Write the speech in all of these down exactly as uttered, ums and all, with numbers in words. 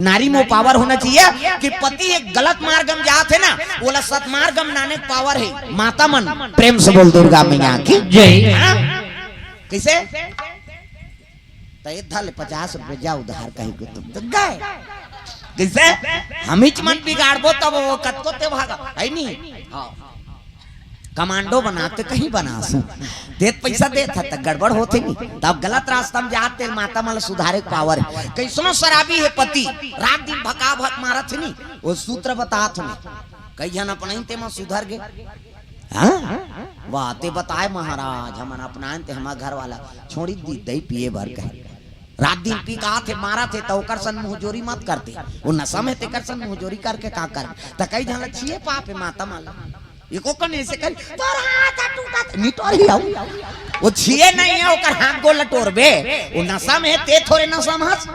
नारी में वो पावर होना चाहिए कि पति एक गलत मार्ग में जात हे ना, ओला सतमार्ग में लाने के पावर हे। माता मन, प्रेम से बोल दुर्गा मैया की जय। हाँ? कैसे? त ए धर ले पचास रुपये, जा उधार कहीं को तुम तो गए। कैसे? हमीच मन बिगाड़बो तब वो कतको ते भागा, है नी? हाँ। कमांडो बना ते कहीं बनासु। देत पैसा देत हे त गड़बड़ होथे नी। तब गलत रास्ता में जात तेल माता मन ल सुधारे के पावर हे। कैसनो शराबी हे पति, रात दिन भका भक मारत हे नी, वो सूत्र बतात हे नी। कई झन अपनाइन ते मन सुधर गे। हाँ? वाह, ते बताए महाराज, हमन अपनाइन ते हमर घर वाला छोड़ी दी दई पिए भर कहे। रात दिन पी के आथे, मारत हे, त ओकर सन मुंहजोरी मत करते। वो नशा में तेकर सन मुंहजोरी करके का कर? त कई झन ल छिए पाप हे माता मन ल। एको कन ऐसे कर, "तोर हाथ ह टूटत," निटोर ही आऊ। वो छिए नहीं हे, ओकर हाथ गोल टोरबे। वो नशा में हे, ते थोरे नशा में हस।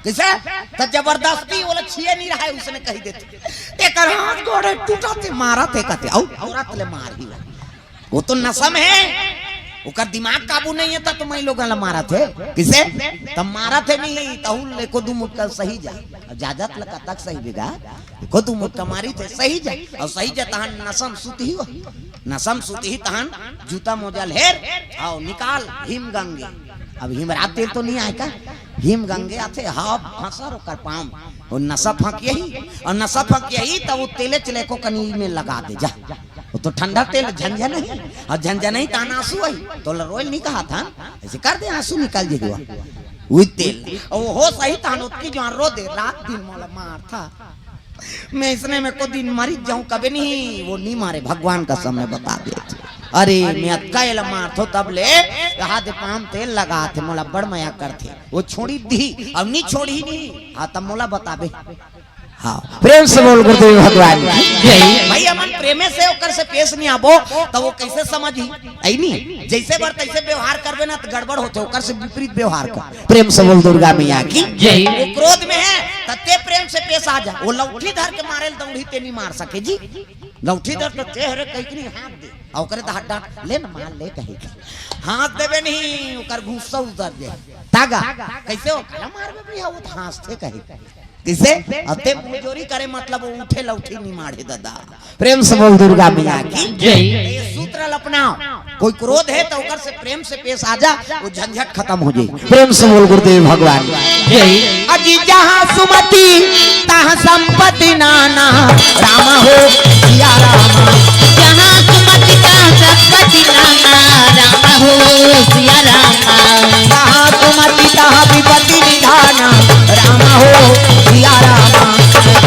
कैसे? त जबरदस्ती ओला छिए नहीं रहा है, उसने कही देते, "तेकर हाथ गोड़ टूटत हे, मारत हे," कहते, "आऊ, औरत ले मार ही।" वो तो नशा में हे, ओकर दिमाग काबू नहीं हे, त तो मैं लोगन ला मारत हे। किसे? तब मारत हे नहीं, तहू एको दू मुटका सही जा। अब जाजत ल कतक सही बेगा, एको दू मुटका मारिस हे सही जा। अउ सही जा तहन नशा में सुतही हो। नशा में सुतही तहन जूता मोजा ल हेर, अउ निकाल हिम गंगे। अब हिमरात तेल तो नहीं आय का? हिम गंगे आथे, हव भसर ओकर पाँव। अउ नशा फंकियही, अउ नशा फंकियही, त वो तेले चले एको कनी में लगा दे जा। वो तो ठंडा तेल झंझन ही, अउ झंझन ही तहन आंसू ही, तोला रोए ल नहीं कहत हन, ऐसे कर दे आंसू निकल जाही। वो तेल, अउ वो होस ही तहन ओतकी जुवार रो दे, "रात दिन मोला मारथा, मैं इसने में को दिन मरी जाऊं, कबे नहीं, वो नहीं मारे, भगवान कसम मैं बता दे।" अरे, मैं अतका एला मारथों तब ले, कहा दे पाँव तेल लगाथे, मोला बड़ मया करथे, वो छोड़ी दी, अब नहीं छोड़ी नहीं, हाँ, तब मोला बताबे। हाँ, प्रेम से बोल गुरुदेव भगवान की जय। भाई, हमन प्रेमे से ओकर से पेश नहीं आबो, त वो कैसे समझही? ऐ नी, जैसे बर तैसे व्यवहार करबे ना, त गड़बड़ होथे, ओकर से विपरीत व्यवहार कर। प्रेम से बोल दुर्गा मैया की जय। वो क्रोध में हे, त ते प्रेम से पेश आ जा। वो लौठी धर के मारे ल दौड़ी, ते नहीं मार सके जी। लौठी धर के ते हरे कहीं के नहीं हाथ दे, अउ ओकरे त हाथ डांट, "ले न मार ले," कही के। हाथ देबे नहीं, ओकर गुस्सा उतर जाए। तागा, कैसे हो? "काला मारबे भैया, वो तो हांसथे," कही। किसे? अते मुंहजोरी करे मतलब वो उठे लौठी नहीं मारे दादा। प्रेम से बोल दुर्गा मैया की जय। ये सूत्र ल अपनाओ। कोई क्रोध हे त ओकर से प्रेम से पेश आ जा, वो झंझट खत्म हो जाए। प्रेम से बोल गुरुदेव भगवान की जय। अजी जहाँ सुमति तहाँ संपत्ति नाना, राम हो सिया राम। जहाँ सुमति तहाँ संपत्ति नाना, राम हो सिया राम। जहाँ सुमति तहाँ विपत्ति निधाना, राम हो सिया राम।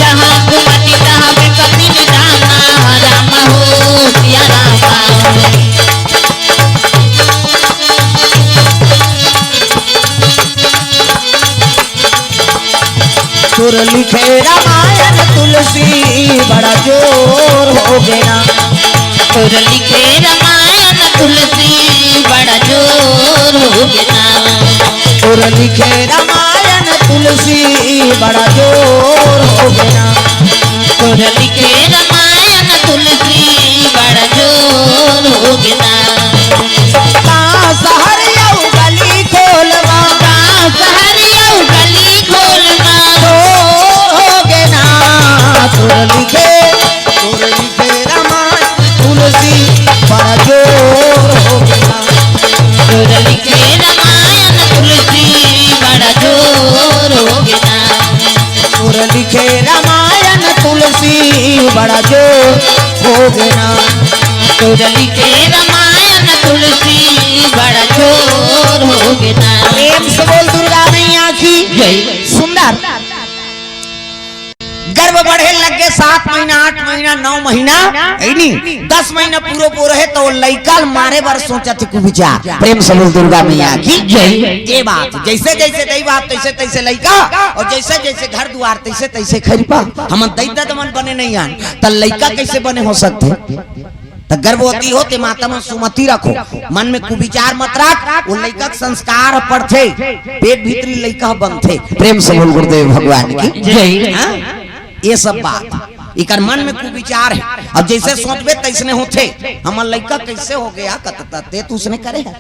जहाँ सुमति तहाँ विपत्ति निधाना, राम हो सिया राम। तोर लिखे रामायण तुलसी बड़ा जोर हो गे ना। तोर लिखे रामायण तुलसी बड़ा जोर हो गे ना। तोर लिखे रामायण तुलसी बड़ा जोर हो गे ना। तोर लिखे रामायण तुलसी बड़ा जोर हो गे ना। कहाँ शहर अउ गली खोल मा। कहाँ शहर अउ गली खोल मा। जोर हो गे ना। तोर लिखे, तोर लिखे रामायण तुलसी बड़ा जोर हो गे ना। तोर लिखे रामायण तुलसी बड़ा जोर हो गे ना। तोर लिखे रामायण तुलसी बड़ा जोर हो गे ना। तोर लिखे रामायण तुलसी बड़ा जोर हो गे ना। प्रेम से बोल दुर्गा मैया की जय। सुंदर। गर्भ बढ़े लग गे, सात महीना, आठ महीना, नौ महीना, है नी? दस महीना पूरो पूरो हे त वो लइका ल मारे बर सोचत हे कुविचार। प्रेम से बोल दुर्गा मैया की जय। ये बात, जैसे जैसे दई बाप तैसे तैसे लइका, अउ जैसे जैसे घर दुवार तैसे तैसे खरिपा। हमन दई ददा मन बने नहीं आन, त लइका कैसे बने हो सकथे? त गर्भवती हो ते माता मन सुमति रखो, मन में कुविचार मत राख, वो लइका के संस्कार पड़थे, पेट भीतरी लइका बनथे। प्रेम से बोल गुरुदेव भगवान की जय। हाँ? ये सब बात इकर मन में कुविचार हे। अब जैसे सोचबे तैसने होथे। हमर लइका कैसे हो गे कतका, ते तो उसने करे हे।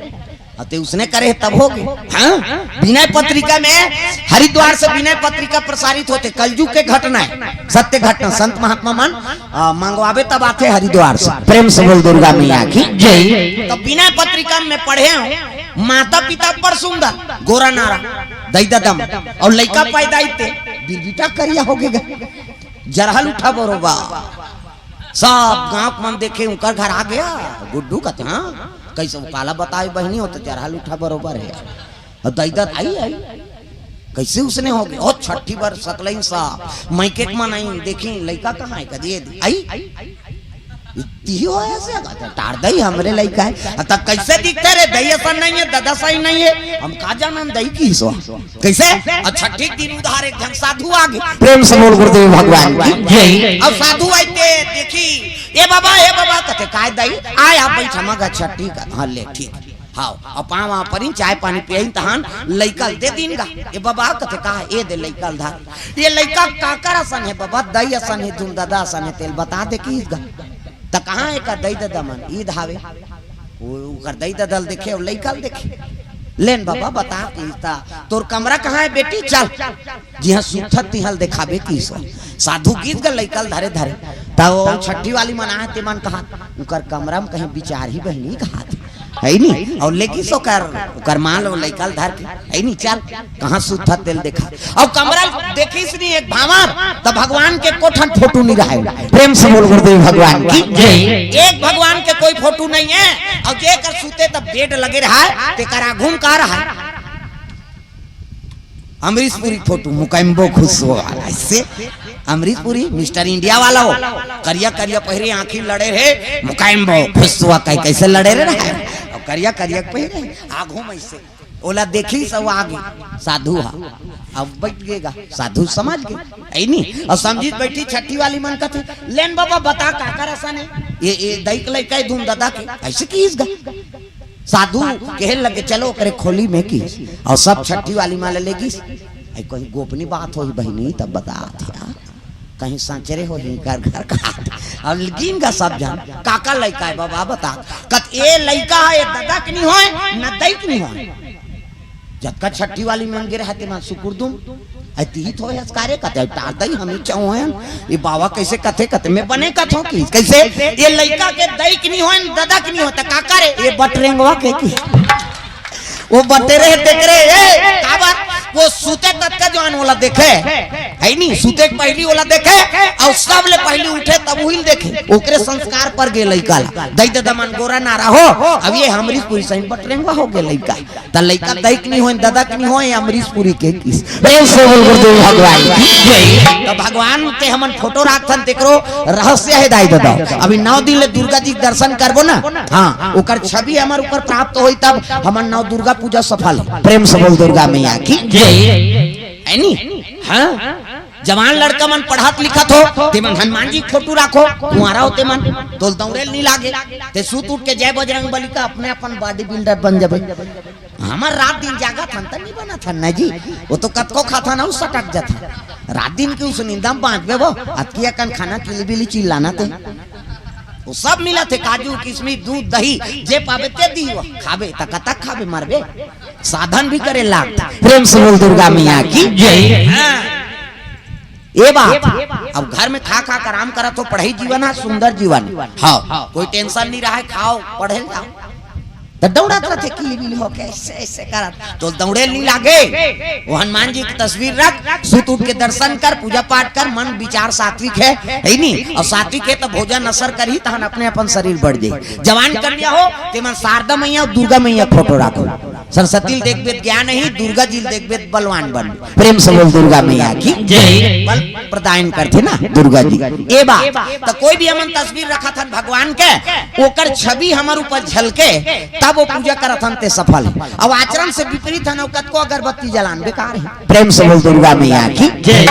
अते उसने करे तब होगे। हाँ, विनय पत्रिका में, हरिद्वार से विनय पत्रिका प्रसारित होथे, कलयुग के घटना हे, सत्य घटना। संत महात्मा मन अ, मंगवाबे तब आथे हरिद्वार से। प्रेम से बोल दुर्गा मैया की जय। तो विनय पत्रिका में पढ़े हो, माता पिता बड़ सुंदर, गोरा नारा, दई ददा मन, अउ लइका पैदा इते बिरबिटा करिया होगे गा, जरहल उठा बरोबर। सब गांव के मन देखे, उनकर घर आ गया गुड्डू, कहते, हाँ, कैसे वो काला बताए बहिनी, हो तो जरहल उठा बरोबर हे। अउ दई ददा आई, आई, कैसे उसने होगे? ओ छठी बर सकलइन सा, मइके के मन आइन, देखिन लइका कहाँ हे, कदी ए दे, आई, इतनी हो ऐसे, कहते, टार दई, हमरे लइका हे। अ, त कैसे दिखथे रे? दई असन नहीं हे, ददा सही नहीं हे, हम का जानन दई किहिस ओ। कैसे? अउ छठी के दिन उधार एक झन साधु आगे। प्रेम से बोल गुरुदेव भगवान की जय। अउ साधु आइते देखी, ए बाबा, ए बाबा, कहते, काय दई? आय, आप बैठ, हम गा छठी का। हाँ, ले, ठीक। हाँ, अउ पाँव परी, चाय पानी पियइन, तहान लइका ल दे दीन गा। ए बाबा, कहते, का हे? ए दे लइका ल धर। ए लइका काकर असन हे बाबा? दई असन हे, धुन ददा असन हे, तेला बता दे किहिस गा। त कहाँ हे का दई ददा मन? ईद हावे। ओ, ओकर दई ददा ल देखे अउ लइका ल देखे। लेन बाबा, बता किहिस त। तोर कमरा कहाँ हे बेटी? चल, जिहाँ सुतथस तिहाँ ल देखाबे किहिस ओ। साधु गिस गा लइका ल धरे धरे। त ओ छठी वाली मन आए, ते मन कहत, उनकर कमरा में कहीं बिचारही बहिनी कहत, हे नी? अउ लेगिस ओकर, ओकर माँ ल ओ लइका ल धर के, हे नी? चल, कहाँ सुतथस तेला देखा। अउ कमरा ल देखिस नी एक भांवर, त भगवान के एको ठन फोटो नइ रहय। प्रेम से बोल गुरुदेव भगवान की जय। एक भगवान के कोई फोटो नइ हे। अउ जेकर सुते त बेड लगे रहय, तेकर आघू म का रहय? अमरीशपुरी फोटो, मुकैम्बो खुसुओ वाला। अइसे अमरीशपुरी मिस्टर इंडिया वाला हो, करिया करिया पहिरे, आँखी लड़े रहे, मुकैम्बो खुसुओ कहि, कइसे लड़े रहे? अउ करिया करिया पहिरे, आघू म अइसे। ओला देखिस अउ आगे साधु हा। अब बइठ गे गा, साधु समझ गे, हे नी? अउ समझिस बइठिस, छठी वाली मन कथे, लेन बाबा, बता काकर असन हे? ए, ए दई के लइका हे, धुन ददा के, अइसे किहिस गा। साधु कहे लगे, चलो ओकरे खोली में किहिस। अउ सब छठी वाली मन ल लेगिस। ए, कहीं गोपनीय बात होही बहिनी, तब बतात हे यार। कहीं संचरे होही घर घर का। अउ गिन गा सब झन, काकर लइका हे बाबा, बता। कथे ए लइका हे, ए ददा के नइ होय, न दई के नइ होय। जतका छठी वाली मन गे रहय, ते मन सुकुर दुम। ए तिही थोय हस का रे, कथे, टार दई, हम ही चौहन। ए बाबा कइसे कथे, कथे, मैं बने कथों किहिस। कइसे? ए लइका के दई के नइ होय, ददा के नइ होय, त काकर हे? ए बटरेंगवा के किहिस। ओ बटेरे हे तेकरे, ए, काबर? ओ सुते ततका जवान ओला देखे, हे नी? सुते के पहिली ओला देखे, अउ सबले पहिली उठे तब उही ल देखे। ओकरे संस्कार पर गे लइका ला। दई ददा मन गोरा नारा हो, अब ए अमरीशपुरी सही बटरेंगवा होगे लइका। त लइका दई के नइ होय, ददा के नइ होय, अमरीशपुरी के किहिस। प्रेम से बोल गुरुदेव भगवान की जय। त भगवान के हमन फोटो राखथन, तेकरो रहस्य हे दाई ददा। अभी नौ दिन ले दुर्गा जी के दर्शन करबो ना, हाँ, ओकर छवि हमर ऊपर प्राप्त होही, तब हमर नौ दुर्गा पूजा सफल हे। प्रेम से बोल दुर्गा मैया की जय। हे नी? हाँ, जवान लड़का मन पढ़त लिखत हो, ते मन हनुमान जी के फोटो राखो, कुंवारा हो ते मन, तोला दौड़े ल नइ लागे, ते सुत उठ के जय बजरंग बली कह, अपने अपन बॉडी बिल्डर बन जाबे। हमर रात दिन जागत हन त नइ बनत हन ना जी, ओ तो कतको खाथन अउ सटक जाथन। रात दिन के उस निंदा म बांचबे वो, अतकी अकन खाना किली बिली चिल्लाना ते। ओ सब मिलत हे, काजू, किशमिश, दूध, दही, जे पाबे ते दिही वो। खाबे त कतक खाबे, मरबे। साधन भी करे लागथे। प्रेम से बोल दुर्गा मैया की जय। हाँ। ए बात, अब घर में खा खा के आराम करत हो, पढ़ई जीवन हे, सुंदर जीवन। हाँ, कोई टेंशन नइ रहय, खाव, पढ़े ल जाव। त दौड़त रथे, किली बिली होके अइसे अइसे करत, तोला दौड़े ल नइ लागे। ओ हनुमान जी के तस्वीर रख, सुत उठ के दर्शन कर, पूजा पाठ कर, मन विचार सात्विक हे, हे नी? अउ सात्विक हे त भोजन असर करही, तहन अपने अपन शरीर बढ़ जाही। जवान कन्या हो, ते मन शारदा मैया अउ दुर्गा मैया के फोटो राखो। सरस्वती ल देखबे त ज्ञान आही, दुर्गा जी ल देखबे त बलवान बनबे। प्रेम से बोल दुर्गा मैया की जय। बल प्रदान करथे ना दुर्गा जी। ए बात, त कोई भी हमन तस्वीर रखत हन भगवान के, ओकर छवि हमर ऊपर झलके, तब ओ पूजा करत हन ते सफल हे। अब आचरण से विपरीत हन, अउ कतको अगरबत्ती जलान, बेकार हे। प्रेम से बोल दुर्गा मैया की जय।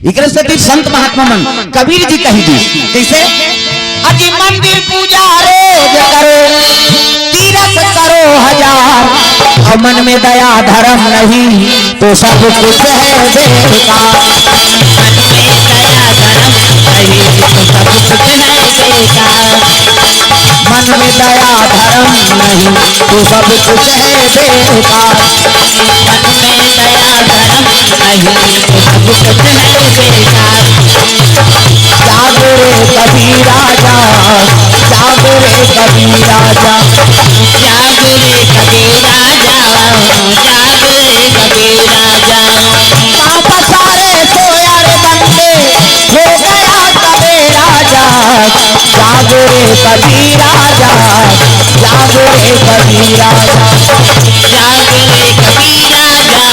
एकरे सेती संत महात्मा मन, कबीर जी कहि दिस, कइसे? अति मंदिर पूजा रोज करो, तीरथ करो हजार, अउ मन में दया धर्म नहीं, तो सब कुछ है बेकार। मन में दया धर्म नहीं, तो सब कुछ है बेकार। मन में दया धर्म नहीं, तू सब कुछ है बेकार। मन में दया धर्म नहीं, तू सब कुछ है बेकार। जाग रे कबीरा जा, जाग रे कबीरा जा। जाग रे कबीरा जा, जाग रे कबीरा जा। पाप सारे सोया रे बंदे, हो गया सवेरा जा। जाग रे कबीरा जा, जाग रे कबीरा जा। जाग रे कबीरा जा,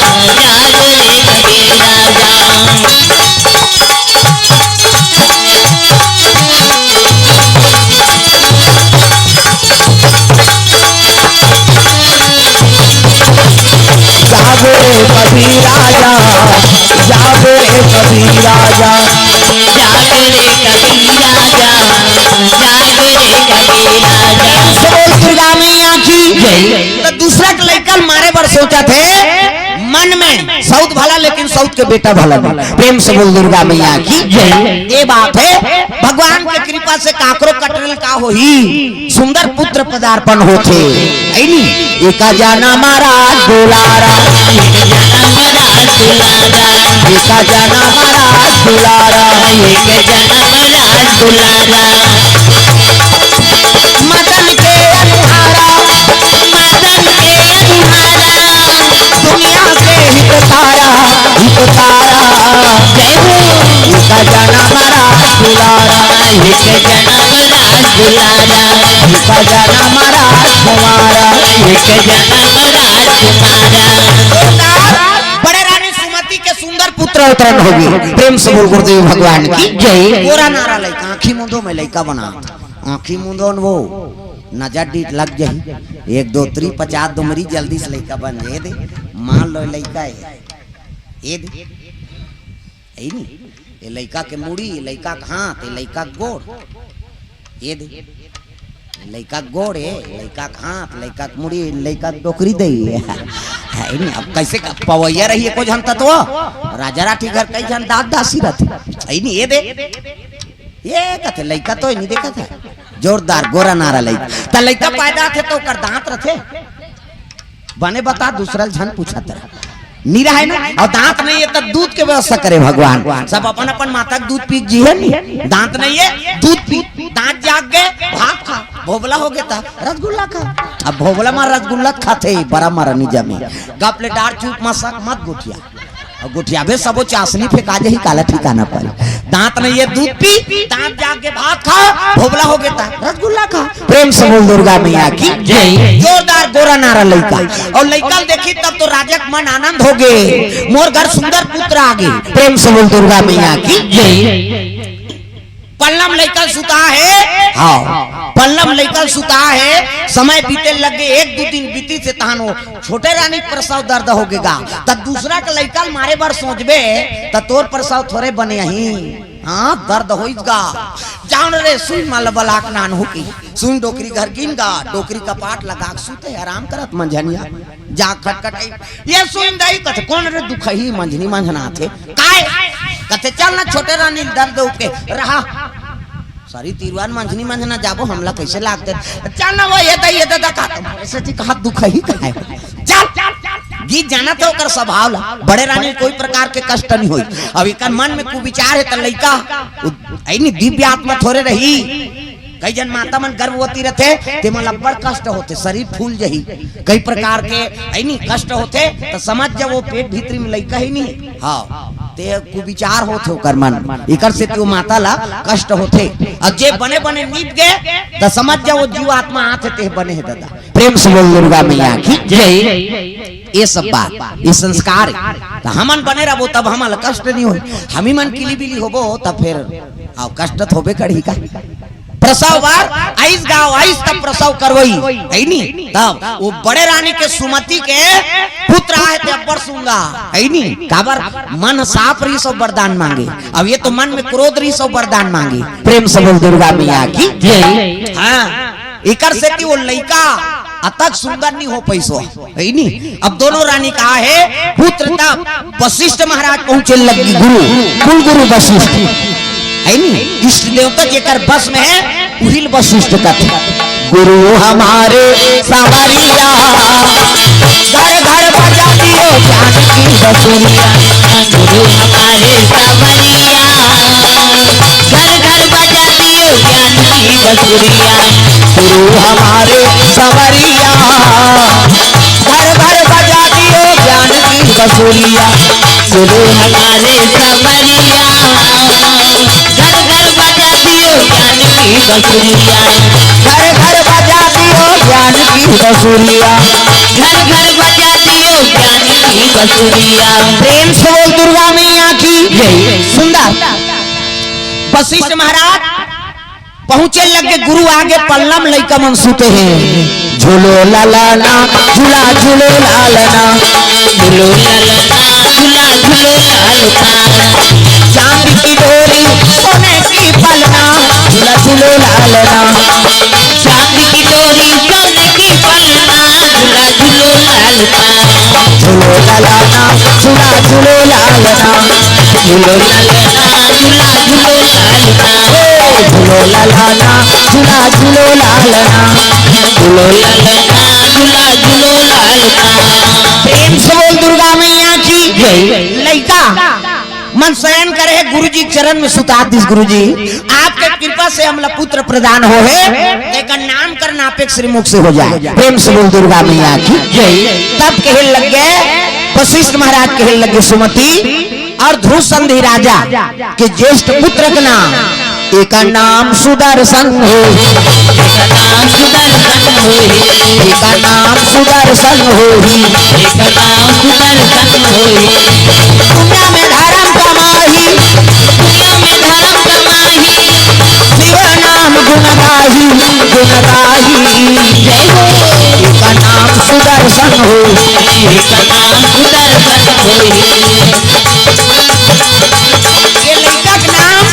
जाग रे कबीरा जा। जाग रे कबीरा जा, जाग रे कबीरा जा। जाग रे कबीरा जा, जाग रे कबीरा जा। बोल दुर्गा मैया की जय। तो दूसरा के लइका ल मारे बर सोचथे मन में, सौत भला लेकिन सौत के बेटा भला नहीं। प्रेम से बोल दुर्गा मैया की जय। ये बात है, भगवान के कृपा से काकरो कटरल का होही, सुंदर पुत्र पदार्पण होथे, है नी? एका जनम रास दुलारा, एक जनम रास दुलारा, एका जनम रास दुलारा, एक जनम रास दुलारा। मदन के अनुहारा, मदन के अनुहारा, दुनिया के हितकारा, हितकारा। जय हो। एका जनम रास दुलारा, एक जनम रास दुलारा, एका जनम रास कुमारा, एक जनम रास कुमारा। बड़े रानी सुमति के सुंदर पुत्र अवतरण होगे। प्रेम से बोल गुरुदेव भगवान की जय। गोरा नारा लइका, आँखी मूंदो में लइका बना, आँखी मूंदो न वो नजर डीठ लग जाही। एक दो त्री पचास दुमरी जल्दी से लइका बन जाए दे। मान लो लइका है, ये दे, यही नहीं, ये लइका के मुड़ी, ये लइका के हाथ, ये लइका के गोड़, ये दे, लइका के गोड़ है, लइका के हाथ, लइका के मुड़ी, लइका के डोकरी दे। है नहीं, अब कैसे का पवैया रही है कोई झन तत्व, राजा राठी घर कई झन दास दासी रहते। है नहीं, ये दे, ये कथे लइका तो नहीं देखा था। जोरदार गोरा नारा लइका। त लइका पैदा थे तो ओकर दांत रथे? बने बता, दूसरा झन पूछत रहा। नी रहे ना, और दांत नहीं है तो दूध के व्यवस्था करे भगवान। सब अपन अपन माता के दूध पी जी है नी। दांत नहीं है, दूध पी, दांत जाग गए, भात खा, भोबला हो गया था, रसगुल्ला खा। अब भोबला मार रसगुल्ला खाथे, बड़ा मारा नहीं जमे। गप ले डार चुप मसक मत गोठिया। अउ गोठियाबे सबो चासनी फेंका जाही, काला ठिकाना पर। दांत नहीं है दूध पी, दांत जाग के भात खा, भोबला हो गया था, रसगुल्ला खा। प्रेम से बोल दुर्गा मैया की जय। जोरदार गोरा नारा लइका। अउ लइका ल देखी तब तो राजा के मन आनंद हो गे, मोर घर सुंदर पुत्र आ गे। प्रेम से बोल दुर्गा मैया की जय। पल्लम लइका सुता है। हाँ, पल्लम लइका सुता है। समय बीते लगे, एक दू दिन बीती से तहान वो छोटे रानी प्रसव दर्द हो गेगा, त दूसरा के लइका ल मारे बर सोचबे, त तोर प्रसव थोरे बने ही। हाँ, दर्द होइस गा। जान रे, सुई माल बलाक नान हो की। सुई डोकरी घर गिन गा, डोकरी कपाट लगा के सुते, आराम करत मंझनिया। जा खटखट आई। ये सुन दई कथे, "कौन रे दुखही मंझनी मंझनाथे?" "काय?" कथे, "चल ना छोटे रानी दर्द उठे रहा। सरी तीरवान मंझनी मंझना जाबो, हमला कैसे लागते? चल ना वो ये दई, ये दई का तो ऐसे जी कहा दुखही काय?" चल, गीत जाना था ओकर स्वभाव ला। बड़े रानी कोई प्रकार के कष्ट नहीं होई। अब एकर मन में कुविचार है त लइका उ-, ऐनी दिव्य आत्मा थोरे रही। कई जन माता मन गर्भवती रहथे, तेमन ला बड़ कष्ट होथे, शरीर फूल जही, कई प्रकार के, है नी, कष्ट होथे, त समझ जा वो पेट भीतरी में लइका ही नहीं। हाँ, ते कुविचार होथे ओकर मन, एकर से तो माता ला कष्ट होथे। अब जे बने बने नीप गे, त समझ जा वो जीव आत्मा आथे, ते बने है दादा। प्रेम से बोल दुर्गा मैया की जय। ये सब बात, ये संस्कार है। त हमन बने रहबो, तब हमन ला कष्ट नहीं होई। हमी मन किली बिली होबो, तब फिर आओ कष्ट तो होबे करही का। प्रसव बार आइस गाँव आइस तब प्रसव करवई, है नी? तब वो बड़े रानी के सुमति के पुत्र आए थे अब्बड़ सूंगा, है नी? काबर मन साफ रही सो वरदान मांगे। अब ये तो मन में क्रोध रही सो वरदान मांगे। प्रेम से बोल दुर्गा मैया की जय। हाँ, एकर सेती वो लइका अतक सुंदर नहीं हो पैसो, है नी? अब दोनों रानी का है पुत्र तब वशिष्ठ महाराज पहुंचे लगी गुरु, कुल गुरु वशिष्ठ, है नी? इष्ट देवता जेकर बस में है, उहिल वशिष्ठ कथे। गुरु हमारे सांवरिया, घर घर बजा दियो ज्ञान की बसुरिया। गुरु हमारे सांवरिया, घर घर बजा दियो ज्ञान की बसुरिया। गुरु हमारे सांवरिया, घर घर बजा दियो ज्ञान की बसुरिया। गुरु हमारे सांवरिया, घर घर बजा दियो ज्ञान की बसुरिया। घर घर बजा दियो ज्ञान की बसुरिया। घर घर बजा दियो ज्ञान की बसुरिया। प्रेम से बोल दुर्गा मैया की जय। सुंदर। वशिष्ठ महाराज पहुंचे लगे, गुरु आगे पल्ला म लइका मन सुते हे। झूलो लालना, झूला झूलो लालना। झूलो लालना, झूला झूलो लालना। चांदी की डोरी सोने की पलना। झूला झूलो लालना। चांदी की डोरी सोने की पलना। झूला झूलो लालना। झूलो लालना, झूला झूलो लालना। झूलो लालना, झूला झूलो लालना। हे, झूलो लालना, झूला झूलो लालना। झूलो लालना, झूला झूलो लालना। प्रेम से बोल दुर्गा मैया की जय। लइका मन शयन करे हे, गुरुजी चरण में सुता दिस। गुरुजी, आपके कृपा से हमला पुत्र प्रदान हो हे, तेकर नामकरण आपके श्रीमुख से हो जाए। प्रेम से बोल दुर्गा मैया की जय। तब कहे लगे, वशिष्ठ महाराज कहे लगे, सुमति और ध्रुव संधि राजा के ज्येष्ठ पुत्र के नाम, एका नाम सुदर्शन होही। एका नाम सुदर्शन होही। एका नाम सुदर्शन होही। एका नाम सुदर्शन होही। दुनिया में धर्म कमाही। दुनिया में धर्म कमाही। शिव नाम गुण गाही, गुण गाही। जय हो। एका नाम सुदर्शन होही। एका नाम सुदर्शन होही। ये लइका के नाम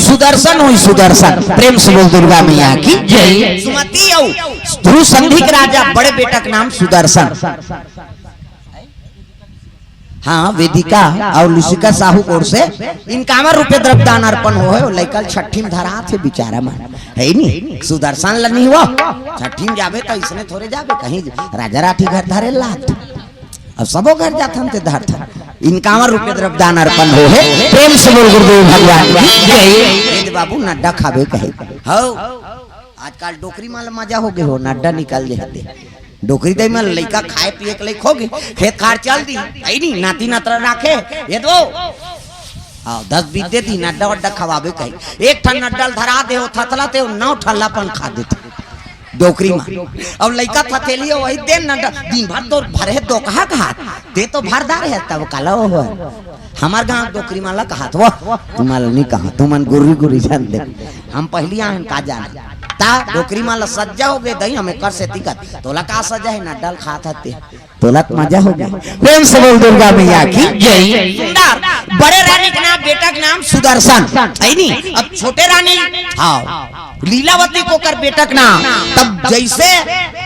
सुदर्शन होही, सुदर्शन। प्रेम से बोल दुर्गा मैया की जय। सुमति अउ ध्रुव संधि के राजा बड़े बेटा के नाम सुदर्शन। हाँ, वेदिका अउ लुसिका साहू कोर से इनकावर रुपये द्रव्य दान अर्पण हो हे। लइका ल छठी में धरात हे बिचारा मन, हे नी? सुदर्शन ल नहीं हुआ, छठी में जाबे त इसने थोरे जाबे, कहीं राजा राठी घर धरे लात। अब सबो घर जाथन ते धरथन। इनकावर रुपये द्रव्य दान अर्पण हो हे। प्रेम से बोल गुरुदेव भगवान की जय। ए दे बाबू, नड्डा खाबे कहे। हौ, आजकल डोकरी मन ल मजा हो गे हो, नड्डा निकल जे हते। डोकरी दई मन लइका खाए पिए के लइक हो गे, खेत खार चल दी, अई नी, नाती नतरा राखे, ये दो। हाँ, दस बीस दे दी, नड्डा वड्डा खवाबे कही। एक ठन नड्डा ल धरा दे हो, थथला ते हो, नौ ठल्ला अपन खा देथे। डोकरी मन। अब लइका थथेली हो, वही दे नड्डा, दिन भर तो भरे दोकहा कहात, ते तो भरदार हे, तब काला हो। हमर गांव डोकरी मन ला कहात, "वाह, तुमन ला नी कहा, तुमन गुर्री गुर्री जान दे। हम पहिली आएन का जाने।" ता डोकरी मन ला सज्जा हो गे दई, हम एकर सेती कत। तोला का सज्जा हे, नड्डा ल खात हते। तोला त मजा हो गे। प्रेम से बोल दुर्गा मैया की जय। सुंदर, बड़े रानी के नाम, बेटा के नाम सुदर्शन, हे नी? अब छोटे रानी, हाँ, लीलावती के ओकर बेटा के नाम, तब जैसे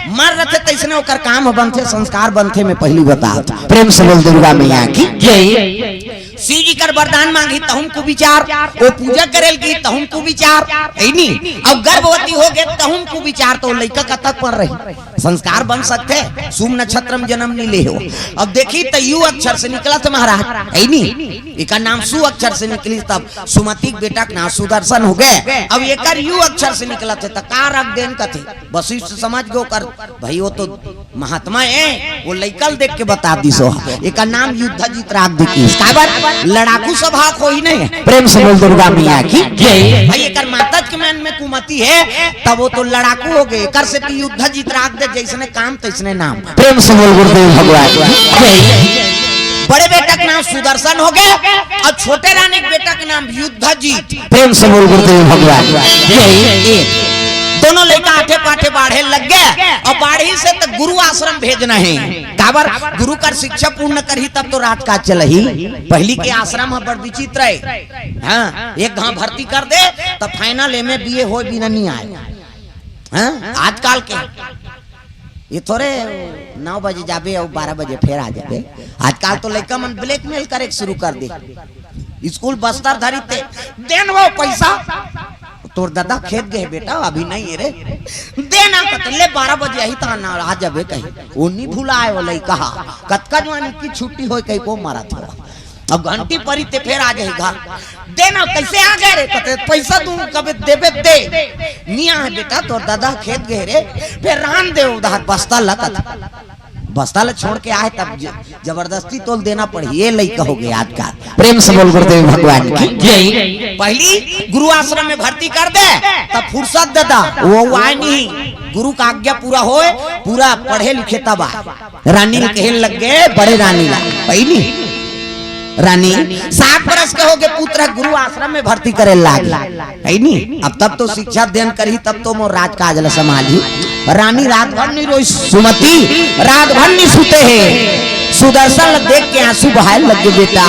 मर रथे तैसने ओकर काम ह बनथे, संस्कार बनथे। मैं पहिली बतात, प्रेम से बोल दुर्गा मैया की जय। शिव जी कर वरदान मांगी तहुम कुविचार, ओ पूजा करेल की तहुम कुविचार, हे नी? अब गर्भवती हो गे तहुम कुविचार, तो लइका कतक पर रही, संस्कार बन सकथे। शुभ नक्षत्र में जन्म नहीं ले हो। अब देखी त यू अक्षर से निकलत महाराज, हे नी? एकर नाम सु अक्षर से निकली, तब सुमति के बेटा के नाम सुदर्शन हो गे। अब एकर यू अक्षर से निकलत हे, त का रख देन कथे। वशिष्ठ समझ गे ओकर, भाई वो तो महात्मा हे, वो लइका ल देख के बता दिस हो। एकर नाम युद्धजीत रख दे किस। काबर? लड़ाकू स्वभाव के होही नहीं। प्रेम से बोल दुर्गा मैया की जय। भाई एकर माता के मन में कुमति हे, तब वो तो लड़ाकू हो गे। एकर सेती युद्धजीत रख दे, जैसने काम तैसने नाम। प्रेम से बोल गुरुदेव भगवान की जय। बड़े बेटा के नाम सुदर्शन हो गे अउ छोटे रानी के बेटा के नाम युद्धजीत। प्रेम से बोल गुरुदेव भगवान की जय। दोनों लइका आठे पाठे बाढ़े लग गे अउ बाढ़ी से त गुरु आश्रम भेजना हे। काबर? गुरु कर शिक्षा पूर्ण करही तब तो राजकाज चलही। पहिली के आश्रम ह बड़ विचित्र हे। हाँ, एक घांव भर्ती कर दे त final M A B A होय बिना नी आय। हाँ, आजकल के ये थोरे नौ बजे जाबे अउ बारह बजे फेर आ जाबे। आजकल तो लइका मन blackmail करे के शुरू कर दे। स्कूल बस्तर धरी ते, "देन वो पैसा।" तोर ददा खेत गए बेटा, अभी नहीं है रे। देना कत ले, बारह बजे आही ता ना आ जाबे कहीं। वो नहीं भुलाए वो लइका हा। कतका जवानी की छुट्टी होय कहीं को मारा था। अब घंटी परी ते फेर आ जाही घर। देना कैसे आ गए रे? कते पैसा तू कबे देबे दे। निया है बेटा, तोर ददा खेत गए रे। फेर रान दे उधार बस्ता लगत। बस्ता ल छोड़ के आए तब ज-, जबरदस्ती तोल देना पड़ी। ये लइका हो गया आजकल। प्रेम से बोल गुरुदेव भगवान की जय। पहली गुरु आश्रम में भर्ती कर दे, तब फुर्सत दे दा। वो आए नहीं, गुरु का आज्ञा पूरा होए, पूरा पढ़े लिखे तब आए। रानी ल कहे लग गए, बड़े रानी ला, पहली रानी सात बरस के हो गए, पुत्र गुरु आश्रम में भर्ती करे लागी। है नी? अब तब तो शिक्षा अध्ययन करही, तब तो मोर राजकाज ल संभालही। रानी रात भर नहीं रोई, सुमति रात भर नहीं सुते है। सुदर्शन ल देख के आंसू बहाए लग गए, बेटा,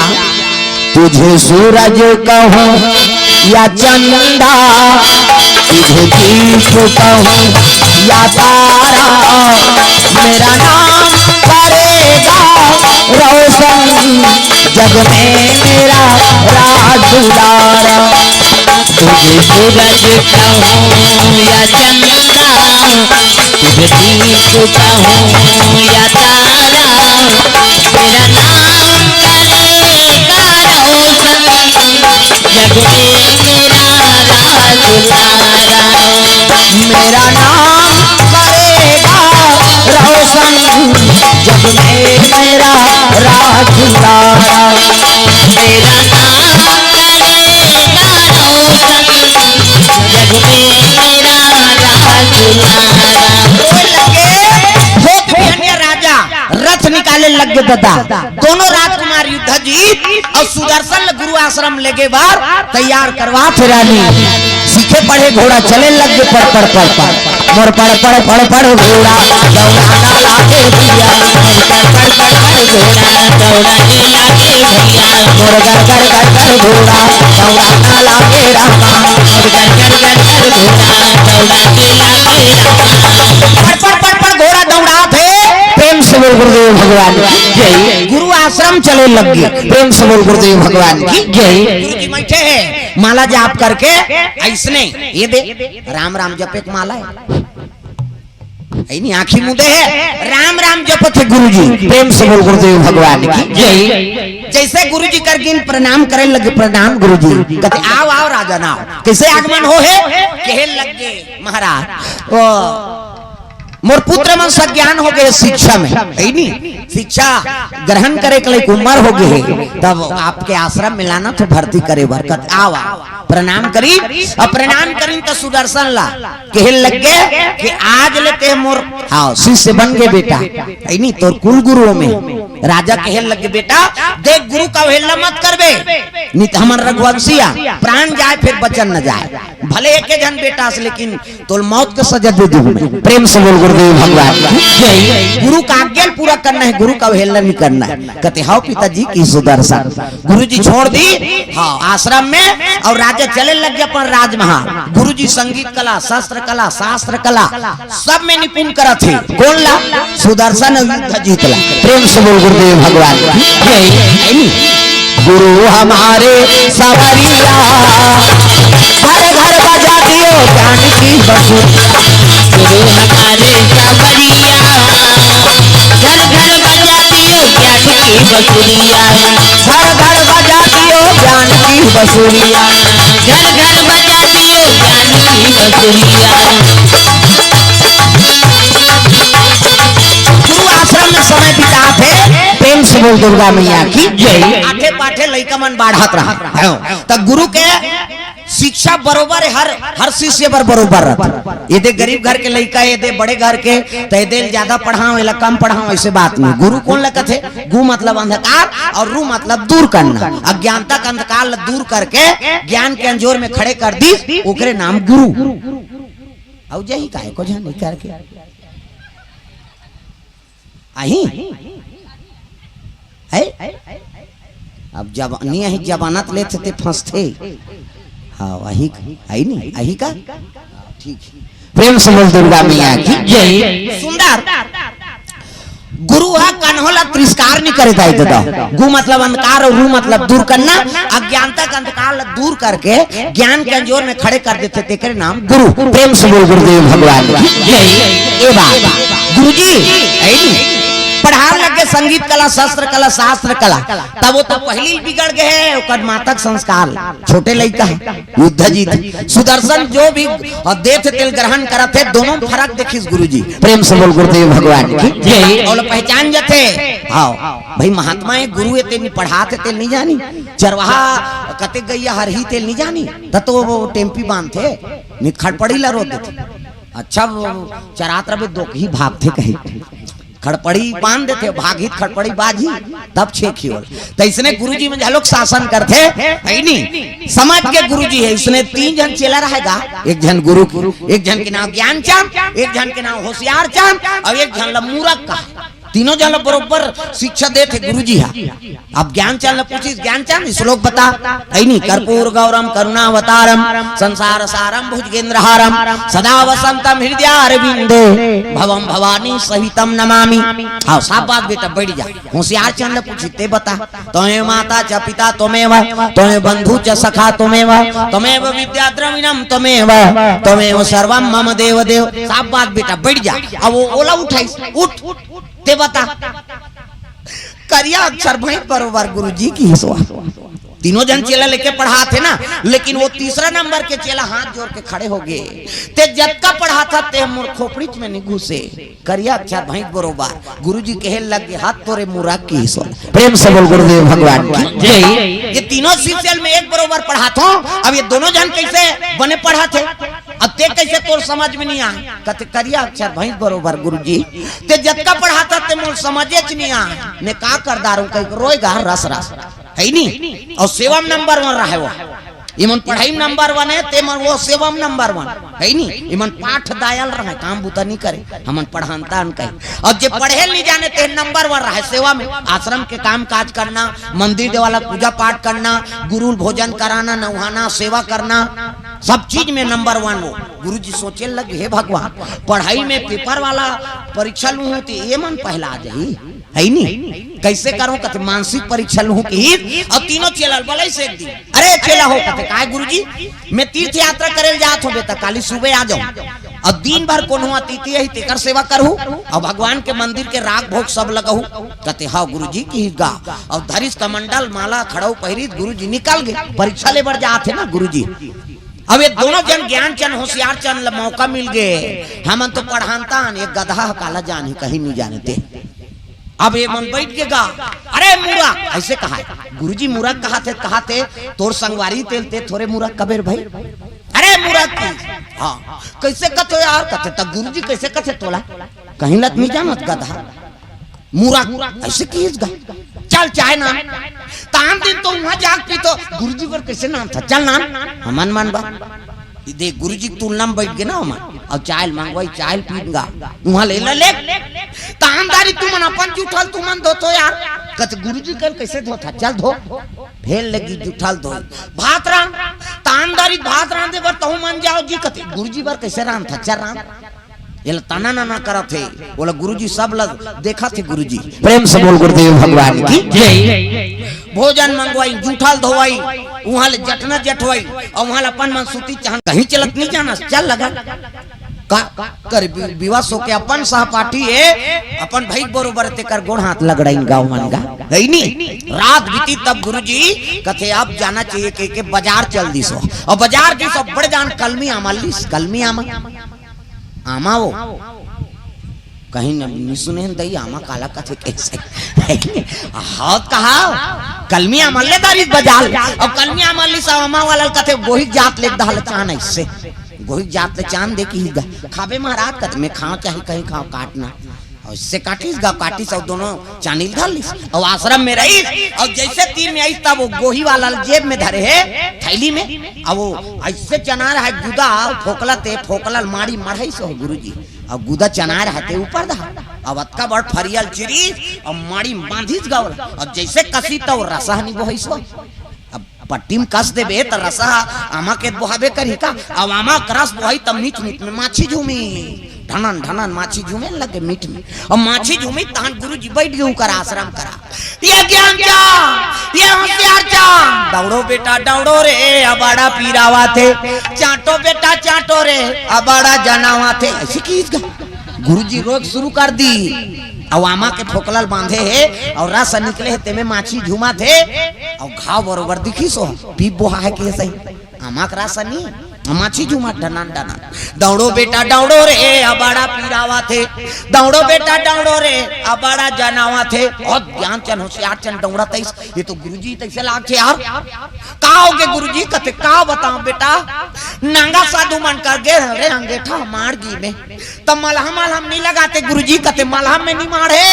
तुझे सूरज कहूं या चंदा, तुझे दीप कहूं या तारा, मेरा नाम करेगा रोशन जग में मेरा राज दुलारा। तुझे सूरज कहूँ या चंदा, तुझे दीप कहूँ या तारा, मेरा नाम करेगा रोशन जग में मेरा राज दुलारा। मेरा नाम करेगा रोशन जग में मेरा राज दुलारा। मेरा नाम करेगा रोशन जग में मेरा राज दुलारा। रोए लगे, होत बिहनिया राजा रथ निकाले लग गए ददा। दोनों राजकुमार युद्ध जीत अउ सुदर्शन ल गुरु आश्रम लेगे बर तैयार करवाथे रानी। सीखे पढ़े घोड़ा चले लग गए पड़ पड़ पड़ पड़। मोर पड़ पड़ पड़ पड़ घोड़ा दौड़ाना लागे भैया, मोर पड़ पड़ पड़ पड़ घोड़ा दौड़ाने लागे भैया, मोर गर गर गर गर घोड़ा दौड़ाना लागे रामा, मोर गर गर गर गर घोड़ा दौड़ाने लागे रामा। पड़ पड़ पड़ पड़ घोड़ा दौड़ाथे। प्रेम से बोल गुरुदेव भगवान की जय। गुरु आश्रम चले लग गए। प्रेम से बोल गुरुदेव भगवान की जय। गुरु जी बैठे हैं, माला जाप करके ऐसने ये दे, राम राम जपे के माला है। है नी, आंखी मुदे है, राम राम जपत है गुरु जी। प्रेम से बोल गुरुदेव भगवान की जय। जैसे गुरु जी कर गिन प्रणाम करे लगे, प्रणाम गुरु जी। कहते, "आओ, आओ राजा, ना आओ।" कैसे आगमन हो है? कहे लग गए महाराज, ओ, मोर पुत्र मन सज्ञान हो गए शिक्षा में, है नी? शिक्षा ग्रहण करे के लायक उम्र हो गए है, तब आपके आश्रम में लाना तो भर्ती करे बर। कहते, "आओ, आओ।" प्रणाम करी, अउ प्रणाम करी त सुदर्शन ला कहे लग गए कि आज ले ते मोर, हाँ, शिष्य बन गए बेटा, है नी? तोर कुल गुरुओं में। राजा कहे लग गए, "बेटा देख, गुरु का अवहेलना मत करबे, नहीं तो हमर रघुवंशिया प्राण जाए फिर वचन न जाए। भले एक झन बेटा से, लेकिन तोल मौत के सजा दे दूं मैं।" प्रेम से बोल गुरुदेव भगवान की जय। गुरु का आज्ञा पूरा करना है, गुरु का अवहेलना नहीं करना है। कहते, "हाव पिताजी की सुदर्शन।" गुरु जी छोड़ दी, हाँ, आश्रम में, अउ राजा चले लग गए अपन राज महाल। गुरु जी संगीत कला, शस्त्र कला, शास्त्र कला, सब में निपुण करत हे। कौन ला? सुदर्शन युद्ध जीत ला। प्रेम से बोल गुरुदेव भगवान की जय। है नी? गुरु हमारे सवरिया, घर घर बजा दियो ज्ञान की बंसुरिया। गुरु हमारे सवरिया, घर घर बजा दियो ज्ञान की बंसुरिया। घर घर बजा दियो ज्ञान की बंसुरिया। घर घर बजा दियो ज्ञान की बंसुरिया। गुरु आश्रम में समय बिताथे। प्रेम से बोल दुर्गा मैया की जय। आठे पाठे लइका मन बाढ़त रहा, त गुरु के शिक्षा बरोबर है, हर, हर शिष्य बर बरोबर रहता। ये दे गरीब घर के लइका, ये दे बड़े घर के, त ये दे ज्यादा पढ़ाओ, ये ला कम पढ़ाओ, ऐसे बात नहीं। गुरु कौन ला कथे? गु मतलब अंधकार अउ रु मतलब दूर करना। अज्ञानता का अंधकार ला दूर करके ज्ञान के अंजोर में खड़े कर दी, ओकरे नाम गुरु। अउ जही काहे को झन नहीं करके आही है। अब जब नहीं आही, जमानत लेथे ते फंसथे। हाँ, वही आई नहीं, आई का? ठीक है। प्रेम से बोल दुर्गा मैया की जय। सुंदर। गुरु ह कन्हो ला तिरस्कार नहीं करे दाई ददा। गु मतलब अंधकार और रू मतलब दूर करना। अज्ञानता के अंधकार ला दूर करके ज्ञान के अंजोर में खड़े कर देथे, तेकरे नाम गुरु। प्रेम से बोल गुरुदेव भगवान की जय। ए बात गुरुजी, ऐ नी, पढ़ान लग गे संगीत कला, शस्त्र कला, शास्त्र कला, तब वो तो पहली बिगड़ गए है, ओकर माता के संस्कार छोटे लइका है। युद्ध जीत सुदर्शन जो भी देथे तेल ग्रहण करत हे, दोनों फर्क देखिस गुरुजी। प्रेम से बोल गुरुदेव भगवान की जय। और पहचान जथे। हाँ भाई, महात्मा हे, गुरु हे, तेल नहीं पढ़ात हे, तेल नहीं जानी। चरवाहा कते गैया हरही, तेल नहीं जानी। त तो वो टेम्पी बांधथे, नित खड़पड़ी ला रोक देथे। अच्छा, वो चरात रहे, दोकही भागथे कहे। खड़पड़ी बांध देथे, भागही त खड़पड़ी बाजही, तब छेखी होल। त इसने गुरुजी में घलोक शासन करथे, है नी? समाज के गुरुजी हे, इसने तीन झन चेला रहेगा, एक झन गुरु, एक झन के नाम ज्ञानचंद, एक झन के नाम होशियारचंद, और एक झन ला मूरख कहा। तीनों झन ला बरोबर शिक्षा देथे गुरुजी हा। अब ज्ञानचंद ला पूछिस, "ज्ञानचंद, श्लोक बता।" है नी? "कर्पूर गौरम करुणावतारम संसार सारम भुजगेंद्रहारम सदा वसंतम हृदयारविंदे भवम भवानी सहितम नमामि।" हाँ, शाबाश बेटा, बैठ जा। होशियारचंद ला पूछिस, "ते बता।" "त्वमेव माता च पिता त्वमेव, त्वमेव बंधु च सखा त्वमेव, त्वमेव विद्या द्रविणम त्वमेव, त्वमेव सर्वम मम देव देव।" शाबाश बेटा, बैठ जा। अब वो ओला उठाइस, "उठ, ते बता।" करिया अक्षर भैंस बरोबर गुरुजी की हिसवा। तीनों झन चेला लेके पढ़ाथे ना, लेकिन वो तीसरा नंबर के चेला हाथ जोर के खड़े हो गए। "ते जतका पढ़ाथा ते मोर खोपड़ीच में नहीं घुसे।" करिया अक्षर भैंस बरोबर गुरुजी कहे लग गे, "हाथ तोरे मूरख की हिसवा।" प्रेम से बोल गुरुदेव भगवान की जय। ये तीनों सीरियल में एक बरोबर पढ़ाथों, अब ये दोनों झन कैसे बने पढ़ाथे? अब ते कैसे तोर समझ में नहीं आए? कथे, "करिया अक्षर भैंस बरोबर गुरुजी, ते जतका पढ़ाथा ते मोर समझेच नहीं आए, मैं का कर डारूं?" कहि के रोएगा रस रस, है नी? और सेवा में नंबर वन रहे वो। ये मन पढ़ाई में नंबर वन है, ते मन वो सेवा में नंबर वन, है नी? ये मन पाठ दायल रहे, काम बुता नहीं करे, हमन पढ़ानता अन कहे। और जे पढ़े नहीं जाने ते नंबर वन रहे सेवा में, आश्रम के काम काज करना, मंदिर देवाला पूजा पाठ करना, गुरु भोजन कराना, नहाना, सेवा करना, सब चीज में नंबर वन वो। गुरुजी सोचे लगे, "हे भगवान, पढ़ाई में पेपर वाला परीक्षा लूं हूं तो ये मन पहला आ जाही, है नी? कैसे करूं?" कथे, "मानसिक परीक्षा लूं कि ही।" और तीनों चेला बोले से एक दिन, "अरे चेला हो," कथे, "काय गुरुजी?" "मैं तीर्थ यात्रा करे जात हों बेटा, काली सुबह आ जाऊं, और दिन भर कोनो अतिथि आही तेकर सेवा करहू, और भगवान के मंदिर के राग भोग सब लगहू।" कथे, "हाँ गुरुजी," किहिस गा, और धरिस कमंडल माला खड़ाऊ पहिरिस, गुरुजी निकल गए। परीक्षा ले बर जात हे ना गुरुजी। अब ये दोनों झन ज्ञानचंद होशियारचंद ला मौका मिल गए, हमन तो पढ़ानता अन, ये गधा ह काला जानही, कहीं नहीं जानते। अब ये मन बैठ के गा, "अरे मूरख," ऐसे कहा है। "गुरुजी मूरख कहाथे, कहाथे, तोर संगवारी तेल ते थोरे मूरख कबेर भाई।" "अरे मूरख की।" "हाँ, कैसे कथो यार?" कथे, "त गुरुजी कैसे कथे तोला?" "कहीं लत नहीं जानत गधा, मूरख।" "ऐसे किहिस गा।" "चल चाय नान।" तान दिन तो वहां जाग पी तो गुरुजी बर कैसे नान था, "चल नान।" हमन मन बा। ये देख, गुरुजी के तुलना में बैठ गए ना हमन। अब चाय मंगवाई, चाय पीन गा। वहां ले ला ले। तान दारी तुमन अपन जूठल तुमन धोथो यार। कथे, "गुरुजी कल कैसे धोथा? चल धो।" फेर लगी जूठल धो। "भात रांध।" तान दारी भात रांधे बर तहु मन जाओ जी। कथे, "गुरुजी बर कैसे रांधथा? चल रांध।" ये ला तना नाना करत हे। बोला, "गुरुजी सब ला देखत हे गुरुजी।" प्रेम से बोल गुरुदेव भगवान की जय। भोजन मंगवाई, जूठल धोवाई, वहां ले जटना जठवाई, और वहां ले अपन मन सूती चाहन कहीं चलत नहीं जाना, चल लगा। का कर बि-, विवश होके अपन सहपाठी हे, अपन भाई बरोबर तेकर गोड़ हाथ लगड़ाइन गाँव मन गा, है नी? रात बीती तब गुरुजी कथे, "अब जाना चाहिए," के, के बाजार चल दिस हो। और बाजार दिस हो, बड़ जान कलमी आमा लिस, कलमी आमा। आमा वो। कहीं न, नहीं सुने हैं दई, आमा काला कथे कैसे? हाथ कहा? कलमी आमा ले दारी बजाल। अब कलमी आमा लिस, आमा वाला कथे, "गोहिक जात ले दहल चान ऐसे। गोहिक जात ले चान दे की गा। खाबे महाराज?" कथे, "मैं खाओ चाहे कहीं खाओ, काटना।" और इससे काटिस गा, काटिस और दोनों चानी ल धर लिस। और आश्रम में रहिस, और जैसे तीर में आइस, तब वो गोही वाला ल जेब में धरे हे, थैली में। अब वो ऐसे चना रहा है, गुदा, फोकला ते, फोकला ल माड़ी मढ़ाइस हो गुरुजी। अब गुदा चना रहा ते ऊपर धा। अब अतका बड़ फरियल चिरिस, और माड़ी बांधिस गा ओला। अब जैसे कसी त वो रसा नहीं बोहिस हो। अब पट्टी में कस देबे त रसा आमा के बोहाबे करही का? अब आमा के रस बोहाई तब मीठ मीठ में माछी झूमी। ढनन ढनन माछी झूमे लगे मीठ में। अब माछी झूमी तहन गुरुजी बैठ गे उकर आश्रम करा। ये ज्ञान चांद, ये होशियार चांद, दौड़ो बेटा दौड़ो रे, अबाड़ा पीरावा थे। चांटो बेटा चांटो रे, अबाड़ा जनावा थे। ऐसे की इसका गुरुजी रोज शुरू कर दी। अब आमा के फोकलल बांधे हे और रस निकले हे, तेमे माछी झूमा थे और घाव बरोबर दिखी सो पीप बोहा है कि सही। आमा के रस नी, माछी झूमा ढनन ढनन। दौड़ो बेटा दौड़ो रे, अबाड़ा पीरावा थे। दौड़ो बेटा दौड़ो रे, अबाड़ा जनावा थे। बहुत ज्ञान चंद होशियार चंद दौड़ा तैस। ये तो गुरुजी तैसे लाग थे यार। का हो गे गुरुजी? कथे का बताओ बेटा, नांगा साधु मन कर गे रे अंगेठा मार गी में। त मलहम मलहम नहीं लगाते गुरुजी, कथे मलहम में नहीं मारे,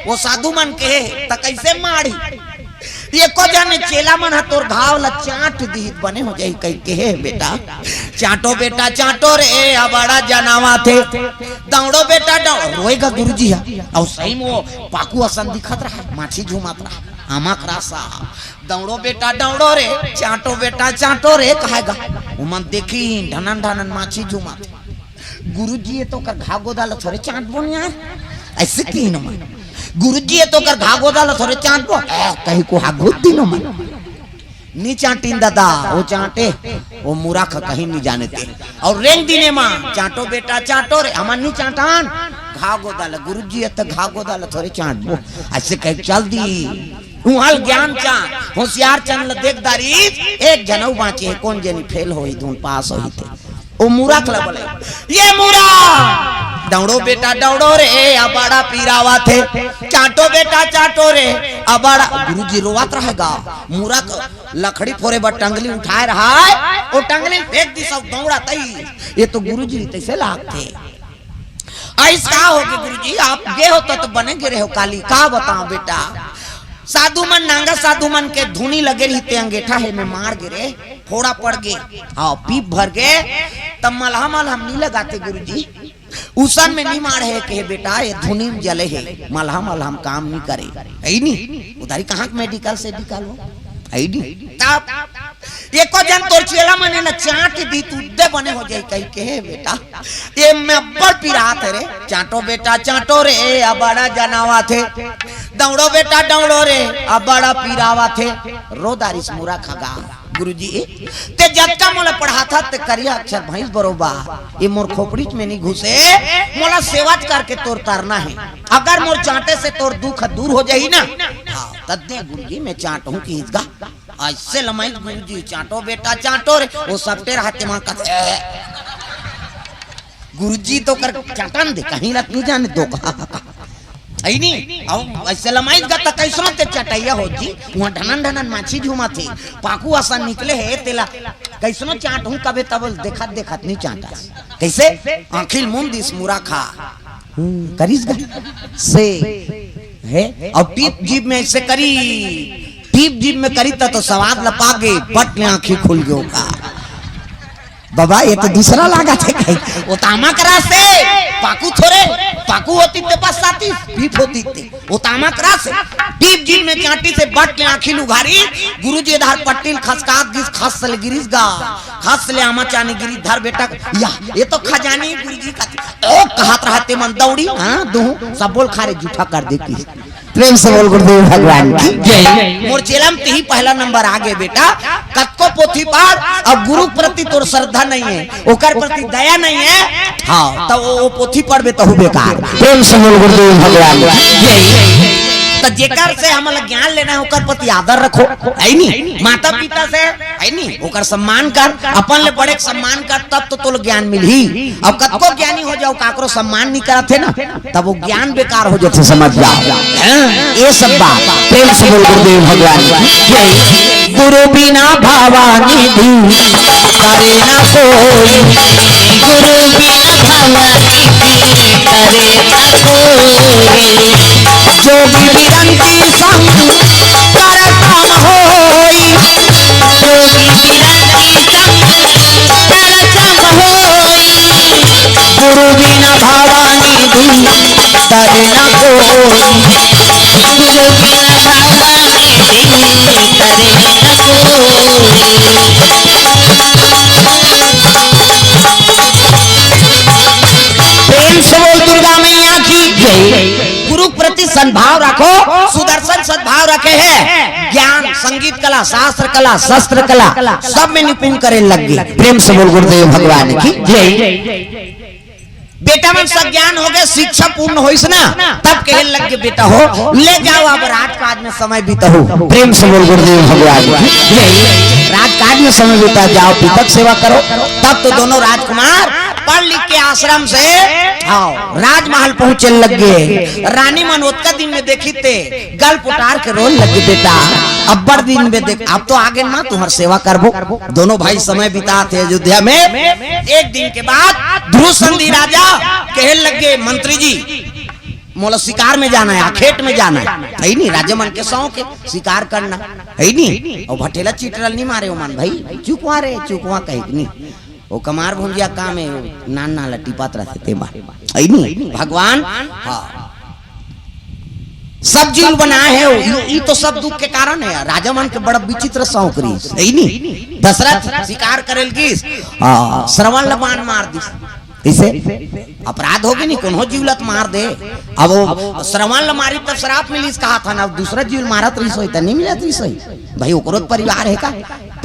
वो साधु मन के हे, त कैसे मारी? एको जन चेला मन ह तोर घाव ल चांट दिहित बने हो जाही कहि के हे बेटा। चांटो बेटा चांटो रे, अबाड़ा जनावा थे। दौड़ो बेटा दौड़ो, रोएगा गुरुजी ह। और सही में वो पाकू असन दिखत रहा, माछी झूमत रहा, आमा के रस। दौड़ो बेटा दौड़ो रे, चांटो बेटा चांटो रे कहेगा। उमन देखी ढनन ढनन माछी झूमत। गुरुजी ये तो कर घा गोदा ल थोरे चांट बोन यार, ऐसे तीन मन। गुरुजी ये तो कर घा गोदा ल थोरे चांट बोन। ए, कहीं को हा घुद तीनों मन। नी चांटिन दादा, वो चांटे, वो मुराख कहीं नहीं जाने ते। और रेंग दिने माँ, चांटो बेटा चांटो रे, हमार नी चांटान। घा गोदा ल गुरुजी ये तो घा गोदा ल थोरे चांट बो। ऐसे कह चल दी। उहल ज्ञान चांद, होशियार चंद ल देख दारी, एक जनऊ बांचे हे, कौन जनी फेल होही, धुन पास होही थे। ओ मुराख ल बोले, ये मुरा, दौड़ो बेटा दौड़ो रे, अबाड़ा पीरावा थे। चांटो बेटा चांटो रे, अबाड़ा। गुरुजी रोवत रहेगा। मुराख लकड़ी फोरे बर टंगली उठाए रहा है, वो टंगली फेंक दी, सब दौड़ा तई। ये तो गुरुजी तैसे लागथे। ऐस का हो गे गुरुजी, आप गे हो तो, तो बने गिरे हो काली, का बताओ बेटा। साधु मन, नांगा साधु मन के धुनी लगे रही ते अंगेठा हे में मार गिरे, फोड़ा पड़ गे, हाँ, पीप भर गे, तब मलहम मलहम नहीं लगाते गुरुजी। उसन में नहीं मार हे के बेटा, ये धुनी में जले हे, मलहम मलहम काम नहीं करे। है नहीं? उधारी कहाँ के मेडिकल से निकालो? है नहीं? तब एको जन तोर चेला मने न चांट दी, तू दे बने हो जाई कहि के हे बेटा। ये में अब्बड़ पिरात हे रे, चांटो बेटा चांटो रे, अबाड़ा जनावा थे। दौड़ो बेटा दौड़ो रे, अबाड़ा पीरावा थे। रो दारिस मुराख ह गा। गुरुजी, ते जतका मोला पढ़ाथा ते करिया अक्षर भैंस बरोबर, ये मोर खोपड़ी में नहीं घुसे, मोला सेवा करके तोर तरना हे। अगर मोर चांटे से तोर दुख दूर हो जाही ना, हाँ, तद्दे गुरुजी मैं चांट हूँ कि इसका। ऐसे लमाई गुरुजी, चांटो बेटा चांटो रे, वो सपटे रहते माँ कथे। गुरुजी तो कर चटन दे, कहीं रख नहीं जाने दो। है नी? अउ ऐसे लमाई गा त कैसनो ते चटैया हो जी, वहाँ ढनन ढनन माछी झूमा थे, पाकू असन निकले हे, तेला कैसनो चांट हूँ कबे तब देखत देखत नहीं चांटा। कैसे? आँखिल मुंदिस मुराखा। हम्म, करिस गा। से, हे? अब पीप जीभ में ऐसे करी, पीप जीभ में करी त तो स्वाद ल पागे, बट ले आँखी खुल गयो का। बाबा, ये तो दूसरा लागत हे कहीं। वो तो आमा के रस हे, पाकू थोरे, पाकू होती ते बस आती, पीप होती ते। वो तो आमा के रस हे। पीप जीभ में चांटी से बट ले आँखी ल उघारी, गुरुजी धार पट्टी ल खसकात गिस, खस ले गिरिस गा, खस ले आमा चानी गिरी धर बेटा, या, ये तो खजानी गुरुजी का। ओ, कहत रहते मन दौड़ी, हाँ, दू, सब बोल खा रे, जूठा कर देती। प्रेम से बोल गुरुदेव भगवान की जय। मोर चेला म तिही पहला नंबर आ गे बेटा। कतको पोथी पढ़, अब गुरु प्रति तोर श्रद्धा नहीं हे, ओकर प्रति दया नहीं हे, हाँ, त वो, वो पोथी पढ़बे तहू बेकार। प्रेम से बोल गुरुदेव भगवान की जय। त जेकर से हमला ज्ञान लेना हे, ओकर प्रति आदर रखो, है नी? माता पिता से, है नी? ओकर सम्मान कर, अपन ले बड़े के सम्मान कर, तब तो तोला ज्ञान मिलही। अब कतको ज्ञानी हो जाओ, काकरो सम्मान नहीं करत हे ना, तब वो ज्ञान बेकार हो जाथे, समझ जाओ। हैं? ये सब बात प्रेम से बोल गुरुदेव भगवान की जय। गुरु बिना भवानी भी करे ना कोई, गुरु बिना भवानी भी करे ना कोई, जोगी बिरंती संग करतम होई, जोगी बिरंती संग करतम होई, गुरु बिना भवानी भी तरे न कोई। गुरु बिना भवानी भी तरे न कोई। प्रेम भाव रखो, सुदर्शन सद्भाव रखे हे। ज्ञान, संगीत कला, शास्त्र कला, शस्त्र कला, सब में निपुण करे लग गे। प्रेम से बोल गुरुदेव भगवान की जय। बेटा मन सज्ञान हो गे, शिक्षा पूर्ण होइस ना, तब कहे लग गे, "बेटा हो, ले जाओ अब राजकाज में समय बिताओ।" प्रेम से बोल गुरुदेव भगवान की जय। राजकाज में समय बिता जाओ, पिता के सेवा करो। तब तो दोनों राजकुमार पढ़ लिख के आश्रम से, हाँ, राजमहल पहुंचे लग गे। रानी मन ओतका दिन में देखिस ते गल पुटार के रोए लग गे, "बेटा, अब्बड़ दिन में देख, अब तो आगे ना तुम्हार सेवा करबो।" दोनों भाई समय बिताथे अयोध्या में। एक दिन के बाद ध्रुव संधि राजा कहे लग गे, "मंत्री जी, मोला शिकार में जाना हे, खेत में जाना हे।" हे नी, राजा मन के शौक हे शिकार करना, हे नी? अउ भटेला चिटरल नी मारे ओमन भाई, "चुकवा रे, चुकवा," कहे नी। ओ कमार भुंजिया काम हे, नान नान ला टिपत रहिथे ते बार। हे नी? भगवान, हाँ। सब जीव बनाए हे, ई, ई तो सब दुख के कारण हे। राजा मन के बड़ा विचित्र शौक रहिस, हे नी? दशरथ शिकार करे ल गिस, आ, श्रवण ल बाण मार दिस। कइसे? अपराध होगे नी, कोनो जीव ल त मार दे। अब ओ श्रवण ल मारिस त श्राप मिलिस कहाथन, अब दूसरा जीव ल मारत रहिस होही त नी मिलत रहिस होही। भाई, ओकरो त परिवार हे का?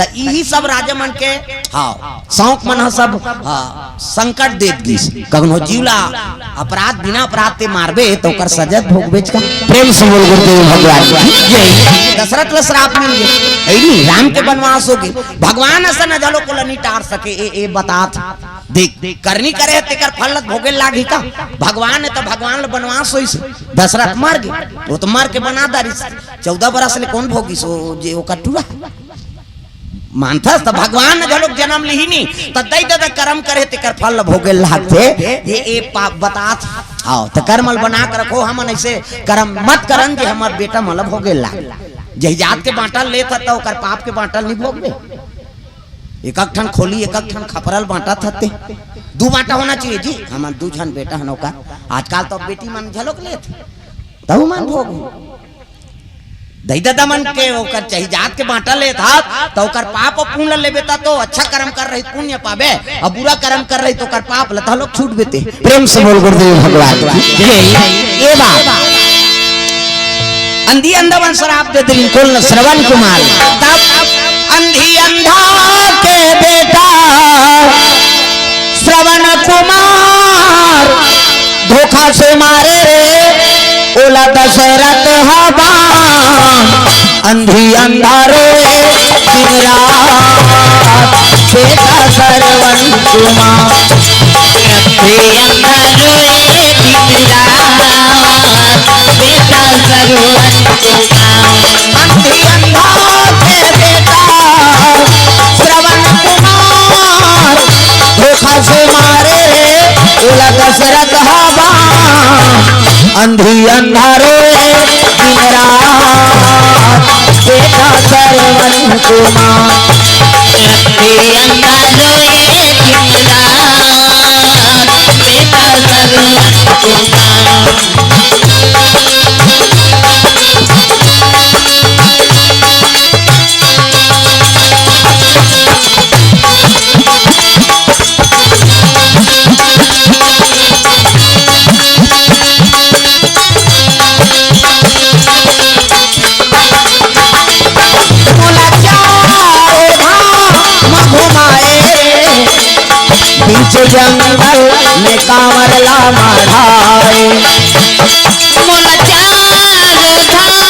त इही सब राजा मन के, हाँ, शौक मन ह सब, हाँ, संकट देत गिस। कखनो जीव ला अपराध, बिना अपराध ते मारबे, त ओकर सजा भोगबेच का। प्रेम से बोल गुरुदेव भगवान की जय। दशरथ ला श्राप मिल गे, हे नी, राम के बनवास होगे। भगवान असन घलो कोला नी टार सके, ए, ए बतात। देख, करनी करे हे, तेकर फल ल भोगे लागही का? भगवान हे, त भगवान ला बनवास होइस, दशरथ मर गे, ओ त मर के बना डारिस। चौदह बरस ले कोन भोगिस, ओ जे ओकर टूरा? मानथस त भगवान घलोक जनम लिही नी, त दई ददा करम करे तेकर फल ल भोगे लागथे। ये, ये पाप बतात। हाँ, त करम ल बना के रखो, हमन अइसे करम मत करन जे हमर बेटा मन ल भोगे लाग। जही जात के बांटल लेत ह, त ओकर पाप के बांटल नी भोगबे। एक एक ठन खोली, एक एक ठन खपरल बांटत हते। दू बांटा होना चाहिए जी, हमन दू झन बेटा हन ओकर। आजकल तो बेटी मन झलोक लेत, तहू मन भोग। दई ददा मन के ओकर चाही जात के बांटा लेत हस, त ओकर पाप अउ पुण्य ल लेबे, त तो अच्छा करम कर रही पुण्य पाबे, अउ बुरा करम कर रही त ओकर पाप ल तहलोक छूट बेते। प्रेम से बोल गुरुदेव भगवान की जय। ए बात अंधी अंधा मन श्राप दे दिल कुल श्रवण कुमार। तब अंधी अंधा के बेटा श्रवण कुमार धोखा से मारे रे, ओला दशरथ हवा। अंधी अंधा रोए दिन रात, बेटा श्रवण कुमार। अंधी अंधा रोए दिन रात, बेटा श्रवण कुमार। अंधी अंधा के बेटा श्रवण कुमार, धोखा से मारे रे, ओला दशरथ हवा। अंधी अंधा रोए दिन रात, बेटा श्रवण कुमार। अंधी अंधा रोए दिन रात, बेटा श्रवण कुमार। मोला चारों धाम घुमाए, बीच जंगल में कांवर ला मढ़ाए। मोला चारों धाम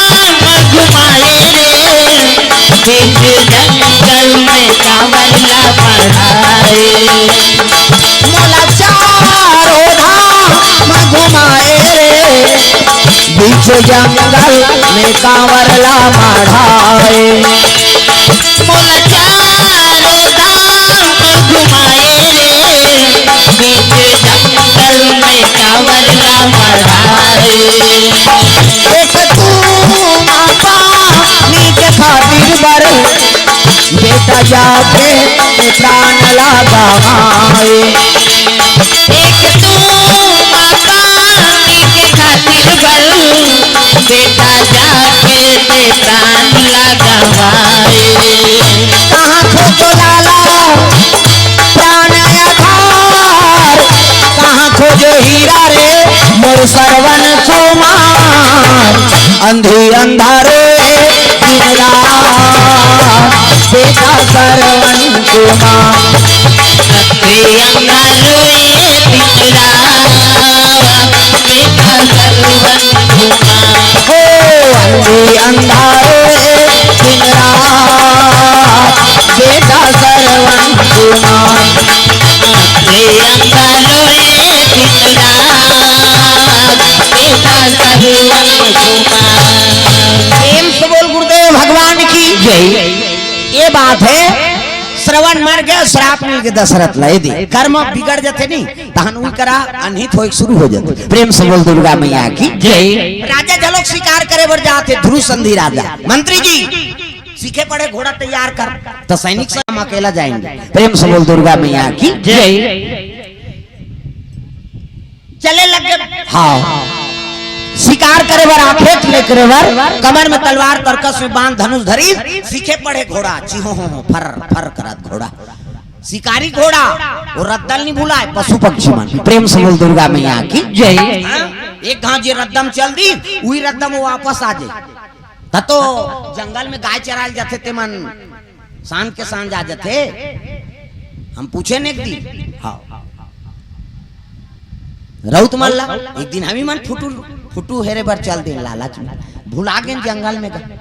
घुमाए रे, बीच जंगल में कांवर ला मढ़ाए। मोला चारों धाम घुमाए रे, बीच जंगल में कांवर ला मढ़ाए। मोला चारों धाम घुमाए रे, बीच जंगल में कांवर ला मढ़ाए। एक तू माँ पानी के खातिर बर, बेटा जाके प्राण ला गवाए। एक तू माँ पानी के खातिर बर, बेटा जाके ते प्राण ला गवाए। कहाँ खोजो लाला प्राण आधार, कहाँ खोजो हीरा रे मोर श्रवण कुमार। अंधी अंधा रोए दिन रात, बेटा श्रवण कुमार। अंधी अंधा रोए दिन रात, बेटा श्रवण कुमार। हो, अंधी अंधा रोए दिन रात, बेटा श्रवण कुमार। अंधी अंधा रोए दिन रात, बेटा श्रवण कुमार। प्रेम से बोल गुरुदेव भगवान की जय। ये बात है, श्रवण मर गया, श्राप मिल के दशरथ ला दे, कर्म बिगड़ जाते नहीं, तहन उही करा अनहित होए शुरू हो जाते। प्रेम से बोल दुर्गा मैया की जय। राजा झलोक शिकार करे बर जाते, ध्रुव संधि राजा, मंत्री जी सीखे पढ़े घोड़ा तैयार कर, तो सैनिक से हम अकेला जाएंगे। प्रेम से बोल दुर्गा मैया की जय। चले लग गए। हाँ, शिकार करे बर, आखेट ले करे बर, कमर में तलवार, तरकस में बाण, धनुष धरी, सीखे पढ़े घोड़ा, चिहो हो हो, फर फर करत घोड़ा, शिकारी घोड़ा। वो रद्दल नहीं भुलाए, पशु पक्षी मन। प्रेम से बोल दुर्गा मैया की जय। हाँ? एक घाव जे रद्दम चल दी, उही रद्दम वो वापस आ जाए। त तो जंगल में गाय चरायल जाथे ते मन सांझ के सांझ आ जाथे। हम पूछे ने एक दिन, हाँ, रउत मन ला, एक दिन हमी मन फुटू, फुटू हेरे बर चल देन लालच में, भुला गेन जंगल में ग-,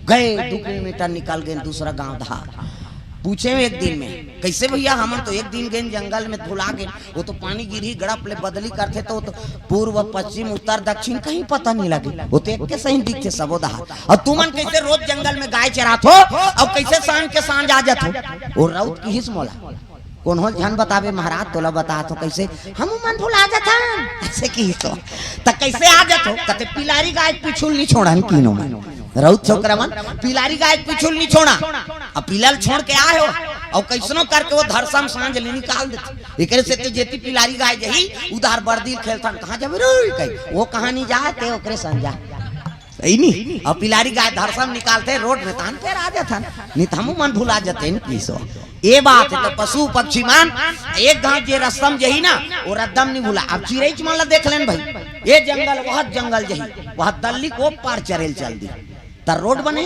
गए दू किलोमीटर निकल गेन दूसरा गांव धार। पूछे एक दिन में, "कैसे भैया, हमन तो एक दिन गेन जंगल में भुला गेन, वो तो पानी गिरही गड़प ले बदली करथे तो, तो पूर्व पश्चिम उत्तर दक्षिण कहीं पता नहीं लगे, वो तो एक के सही दिखथे सबो धार। और तुमन कैसे रोज जंगल में गाय चरात हो और कैसे सांझ के सांझ आ जात हो?" वो रउत किहिस मोला, "कोनो झन बताबे महाराज, तोला बतात हो कैसे, हमू मन भुला जाथन।" ऐसे किहिस तो, "त कैसे आ जात हो?" कथे, "पिलारी गाय के पिछुल नहीं छोड़न किनो मन।" रउत छोकरा मन पिलारी गाय के पिछुल नहीं छोड़ा, अब पिला ल छोड़ के आए हो, और कैसनो करके वो धरसम सांझ ले निकाल देथे। एकरे सेती जेती पिलारी गाय जही, उधार बर्दी खेलथन, "कहाँ जाबे रे?" कही, वो कहाँ नहीं जाए, ते ओकरे संग जा। सही नहीं? अब पिलारी गाय धरसम निकालथे रोड में, तहन फेर आ जाथन। नहीं त हमू मन भुला जाते न किसो। ये बात है, तो पशु पक्षी मन एक घाव जे रस्तम जही ना, वो रद्दम नहीं भुला। अब चिरई मन ला देख लेन भाई, ये जंगल, वह जंगल जही, वह दल्ली को पार चरेल चल दी, त रोड बने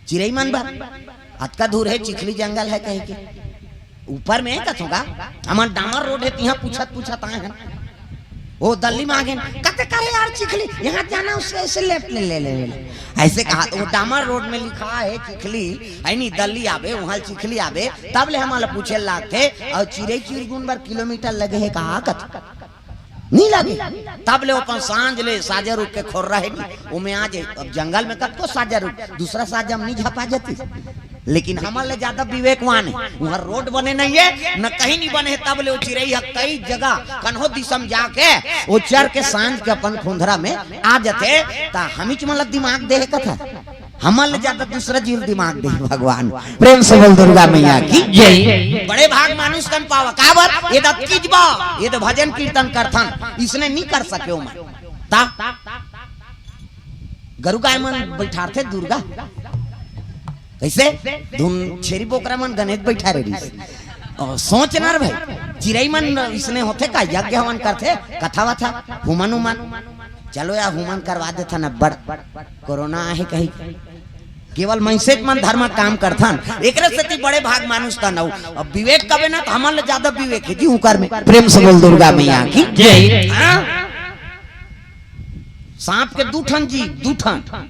चिरई मन बर। अतका दूर है, चिखली जंगल है कहे के। ऊपर में कथों का, हमन डामर रोड है, तिहाँ पूछत पूछत आए हैं। वो दल्ली में आ गए, कहते, "करे यार चिखली, यहाँ जाना उससे ऐसे लेफ्ट ले, ले, ले, ले।" ऐसे कहा, तो वो डामर रोड में लिखा है चिखली, है नी, दल्ली आबे, वहाँ चिखली आबे, तब ले हमन ला पूछे लागथे, और चिरई चिरगुन बर किलोमीटर लगे है कहा कथ? नहीं लगे। तब ले अपन सांझ ले साजा रुख के खोर रहे नी, ओमे आ जाए। अब जंगल में कतको साजा रुख, दूसरा साजा में नहीं झपा जाती। लेकिन हमर ले ज्यादा विवेकवान है। वहाँ रोड बने नहीं है, न कहीं नहीं बने है, तब ले वो चिरई ह कई जगह कन्हो दिशा में जाके वो चर के सांझ के अपन खोंधरा में आ जाथे। त हमीच मन ला दिमाग दे हे कथा, हमर ले ज्यादा दूसरा जीव दिमाग दे भगवान। प्रेम से बोल दुर्गा मैया की जय। बड़े भाग मानुष तन पावा, काबर? ये दत कीजबा, ये तो भजन कीर्तन करथन, इसने नहीं कर सके हो मन। ता गरु गाय मन बैठारथे दुर्गा, कैसे? धुन छेरी बोकरा मन गनेत बैठा रहिस। अ, सोच ना रे भाई, चिरई मन इसने होथे का? यज्ञ हवन करथे, कथा वथा, हुमन उमन। चलो यार, हुमन करवा देथन, अब्बड़ कोरोना आहे कही। केवल मनसेच मन धर्म काम करथन, एकरे सेती बड़े भाग मानुष तन अउ। अब विवेक कबे ना, त हमन ले ज्यादा विवेक हे जी उकर में। प्रेम से बोल दुर्गा मैया की जय। हाँ? सांप के दू ठन जीभ, दू ठन।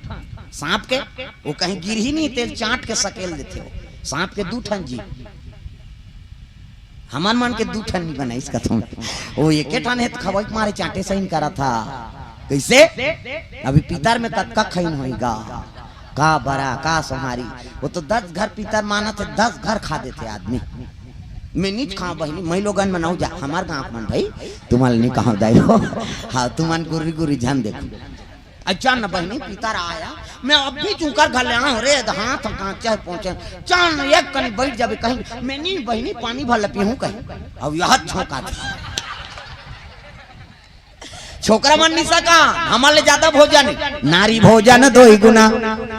सांप के, वो कहीं गिरही नहीं, तेल चाट के सकेल देथे वो। सांप के दू ठन जीभ। हमन मन के दू ठन नहीं बनाइस कथों। वो एके ठन हे त खवई के मारे चाटे सही करत हा। कैसे? अभी पितर में कतका खइन होई गा। का बरा, का सोहारी। वो तो दस घर पितर मानत हे, दस घर खा देथे आदमी। मैं नीच खाऊं बहिनी, मैं लोगन मनाऊ जा, हमार गांव मन भाई, तुमन नहीं कहो दाई हो। हाँ, तुमन गुर्री गुर्री झन देखो। अच्छा न बहिनी, पितर आया, मैं अब भी चूकर घर ले आऊं रे, हाथ कांचे पहुंचे, चान एक कनी बैठ जाबे कहीं, मैं नहीं बहिनी, पानी भर ले पीहूं कहीं। अब यह झोंका था। छोकरा मन नहीं सका, हमर ले ज्यादा भोजन, नारी भोजन दोई गुना।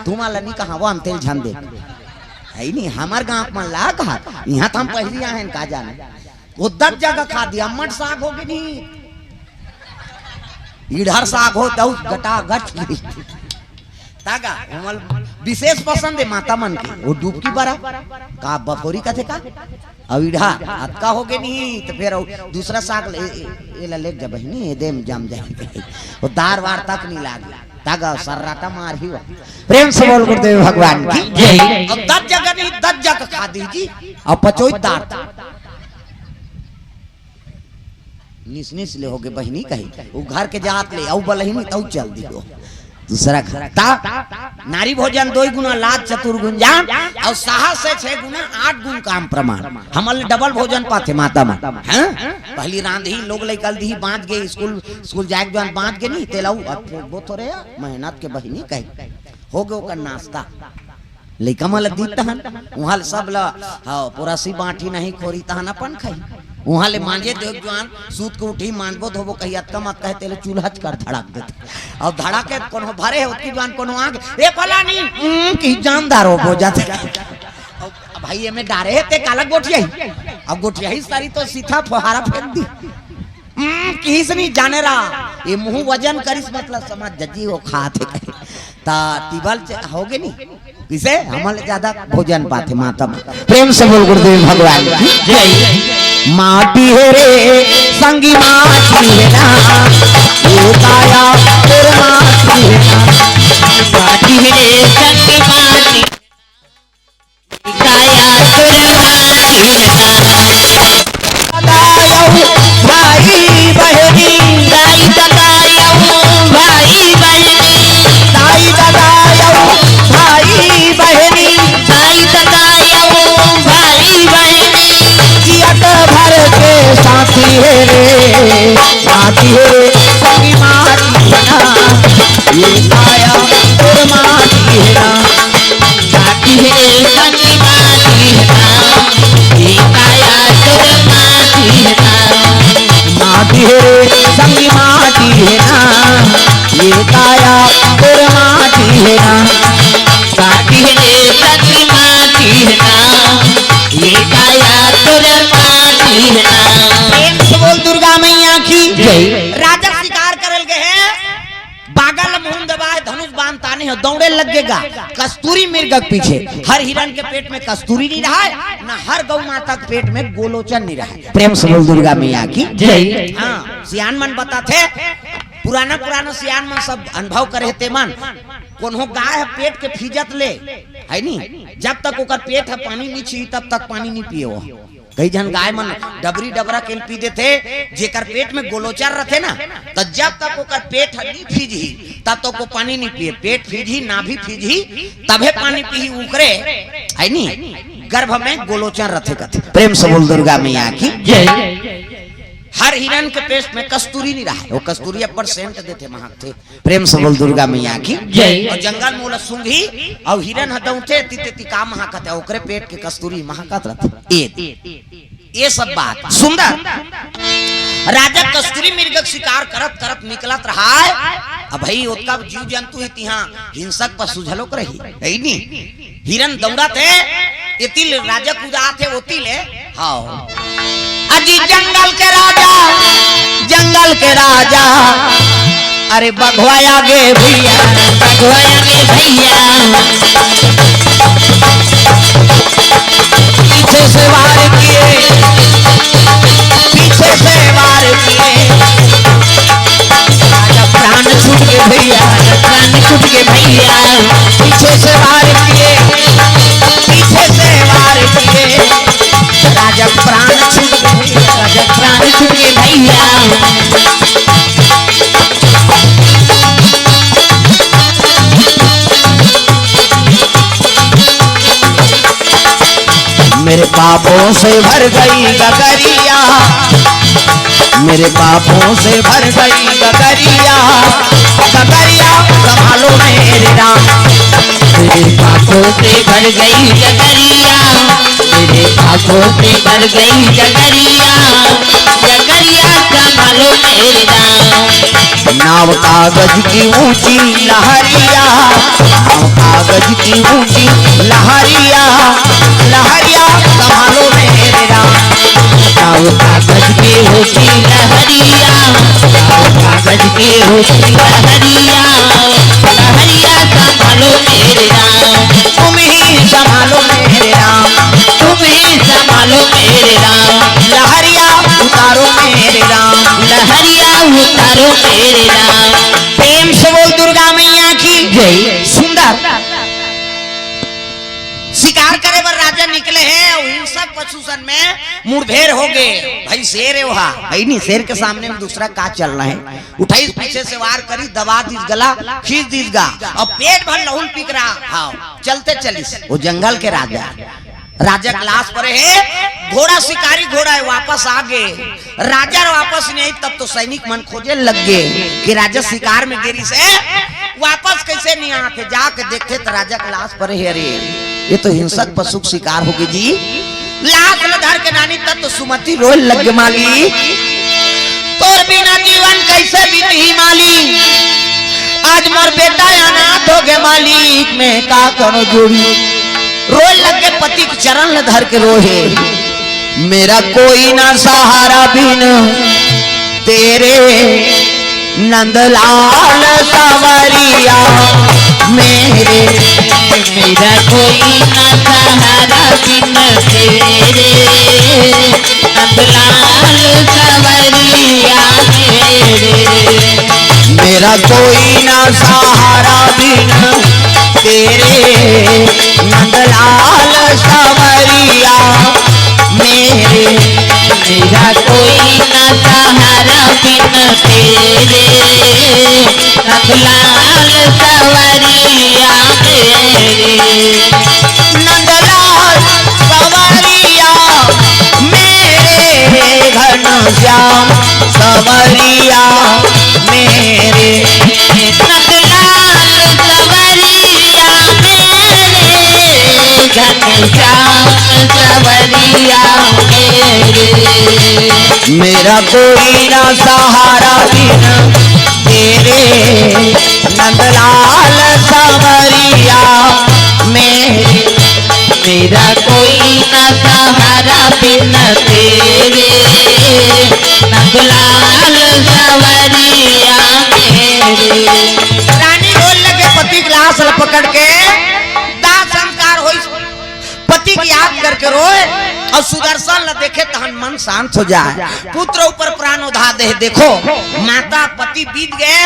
तुमन ला नहीं कहा, वो हम तेल झन दे। है नहीं, हमार गांव मन ला कहा, यहाँ तो हम पहली आए हैं, का जाने। वो दस जगह खा दिया, अम्मट साग हो गई नहीं। इड़हर साग हो तउ गटा गट। तागा हमल विशेष पसंद हे माता मन के, वो डुबकी बरा का बफोरी कथे का, अउ इड़हर अतका हो गे नहीं तो फिर अउ दूसरा साग ले, ए, ए, एला लेके जा बहिनी, ए दे में जम जाए। वो दार वार तक नहीं लागे, तागा सर्राटा मार ही हुआ। प्रेम से बोल गुरुदेव भगवान की जय। अब दस जगह नहीं, दस जगह खा दीजिए, अब पचोई दार था। निस निस ले होगे बहिनी कही, वो घर के जात ले, अउ बलहिनी तउ चल दियो दूसरा घर। ता नारी भोजन दो गुना लाज चतुर गुण जान, अउ साहस से छह गुना आठ गुण काम प्रमाण। हमल डबल भोजन पाथे माता मन, हैं? पहली रांधही, लोग लइका ल दिही, बांच गे, स्कूल, स्कूल जाए के जवान बांच गे नहीं, तेला उ अब फेंकबो थोरे, मेहनत के बहिनी कही। हो गे ओकर नाश्ता। लइका मन ल दी तहन, उहाँ ले सब ल, हाँ, पुरसी बांटी नहीं खोरी तहन अपन खाई। उहाँ ले मांजे देव जुआन, सूत के उठी, मांजबो धोबो कही, अतका मत कहे, तेले चूल्हा च कर धड़क देथे। अउ धड़क के कोनो भरे हे, ओतकी जुआन कोनो आग, "ए फलानी, उम," की जानदार हो जाथे। अब भाई, एमे डारे हे, ते काला गोठियाही? अब गोठियाही सारी तो सीधा फुहारा फेंक दी। हम्म, किहिस नहीं जाने रहा, ये मुंह वजन करिस, मतलब समझ जजी हो खात हे। ता टिबल च-, हो गे नहीं, किसे हमल ज्यादा भोजन पाथे माता मन। प्रेम से बोल गुरुदेव भगवान की जय। माटी हे रे संगी माटी हे ना, ये काया तोर माटी हे ना। माटी हे रे संगी माटी। काया तोर माटी हे ना। दादा अउ भाई बहिनी। दाई दादा अउ भाई बहिनी। दाई दादा अउ भाई बहिनी। दाई दादा अउ भाई बहिनी। जियत भर के साथी हे रे, साथी हे रे, संगी माटी हे ना, ये काया तोर माटी हे ना। माटी हे रे संगी माटी हे ना, ये काया तोर माटी हे ना। माटी हे रे संगी माटी हे ना, ये काया तोर माटी हे ना। माटी हे रे संगी माटी हे ना, ये काया तोर माटी हे ना। प्रेम से बोल दुर्गा मैया की जय। राजा शिकार करल गए हैं, बागल मुंह दबाए, धनुष बाण ताने हो, दौड़े लग गे गा कस्तूरी मृग के पीछे। हर हिरन के पेट में कस्तूरी नहीं रहा है, ना हर गौ माता के पेट में गोलोचन नहीं रहा है। प्रेम से बोल दुर्गा मैया की जय। हाँ, सियान मन बताथे, पुराना पुराना सियान मन सब अनुभव करे हे ते मन, कोनो गाय ह पेट के फीजत ले, है नी, जब तक ओकर पेट ह पानी नहीं छी, तब तक पानी नहीं पिए वो। कई झन गाय मन डबरी डबरा के पी देथे, जेकर पेट में गोलोचर रथे ना, त जब तक ओकर पेट ह नी फीजही, तब तक वो पानी नी पिए। पेट फीजही, नाभि फीजही, तभे पानी पीही। उकरे, है नी, गर्भ में गोलोचर रथे कथे। प्रेम से बोल दुर्गा मैया की जय। हर हिरन के पेट में कस्तूरी नी रहे, वो कस्तूरी अब्बड़ सेंट देथे, महकथे। प्रेम से बोल दुर्गा मैया की जय। अउ जंगल मोला सूंघी, अउ हिरन ह दौंथे, तिते ती का महकत हे, ओकरे पेट के कस्तूरी महकत रथे। ए, ये सब बात सुंदर। राजा कस्तूरी मृग के शिकार करत करत निकलत रहा है। अब भाई, ओतका जीव जंतु हे, तिहाँ हिंसक पशु झलोक रही, है नी? हिरन दौड़त हे, एती ले राजा कुदात हे, ओती ले। हाँ। अजी जंगल के राजा, जंगल के राजा, अरे बघवा आगे भैया, बघवा आगे भैया। पीछे से वार किए, पीछे से वार किए। राजा प्राण छूट के भैया, प्राण छूट के भैया। पीछे से वार किए, पीछे से वार किए। राजा प्राण छूट के भैया, राजा प्राण छूट के भैया। मेरे पापों से भर गई गगरिया, मेरे पापों से भर गई गगरिया, गगरिया संभालो मेरे राम। मेरे पापों से भर गई गगरिया, मेरे पापों से भर गई गगरिया, गगरिया संभालो मेरे राम। नाव कागज की ऊंची लहरिया, नाव कागज की ऊंची लहरिया, लहरिया संभालो मेरे राम। नाव कागज की ऊंची लहरिया, नाव कागज लहरिया, लहरिया संभालो मेरे राम, तुम ही संभालो मेरे राम, तुम ही संभालो मेरे राम। लहरिया उतारो मेरे राम, लहरिया उतारो मेरे राम। प्रेम से बोल दुर्गा मैया की जय। सुंदर शिकार करे बर राजा निकले हे अउ हिंसक पशु सन में मुठभेड़ हो गे। भाई शेर हे वहा, भाई नहीं, शेर के सामने में दूसरा का चलना हे। उठाइस पीछे से वार करिस, दबा दिस गला, खींच दिस गा, अउ पेट भर लहुल पी के रहा। हाँ, चलते चलिस वो जंगल के राजा। राजा के लाश परे हे, घोड़ा शिकारी घोड़ा हे, वापस आ गे। राजा वापस नहीं आई, तब तो सैनिक मन खोजे लग गे कि राजा शिकार में गे रिहिस हे, वापस कैसे नहीं आथे। जाके देखथे तो राजा के लाश परे हे। अरे, ये तो हिंसक पशु के शिकार हो गे जी। लाश ल धर के नानी तब तो सुमति रोए लग गे, मालिक, तोर बिना जीवन कैसे बीतही मालिक, आज मोर बेटा अनाथ हो गे मालिक, मैं का करो जोड़ी। रोए लग गे, पति के चरण ल धर के रोहे। मेरा कोई ना सहारा बिन तेरे, नंदलाल सवरिया मेरे। मेरा कोई ना सहारा बिन तेरे, नंदलाल सवरिया मेरे। मेरा कोई ना सहारा बिन तेरे, नंदलाल सवरिया मेरे। मेरा कोई ना सहारा बिन तेरे, नंदलाल सवरिया मेरे। नंदलाल सवरिया मेरे, घनश्याम सवरिया मेरे। नंदलाल सवरिया मेरे, घनश्याम सवरिया मेरे। मेरा कोई ना सहारा बिन तेरे, नंदलाल सवरिया मेरे। मेरा कोई ना सहारा बिन तेरे, नंदलाल सवरिया मेरे। रानी रोए लगे, पति के लाश ल पकड़ के दाह संस्कार होइस। पति के याद करके रोए अउ सुदर्शन ल देखे, तहन मन शांत हो जाए। पुत्र ऊपर प्राण उधा दे। देखो, माता पति बीत गे,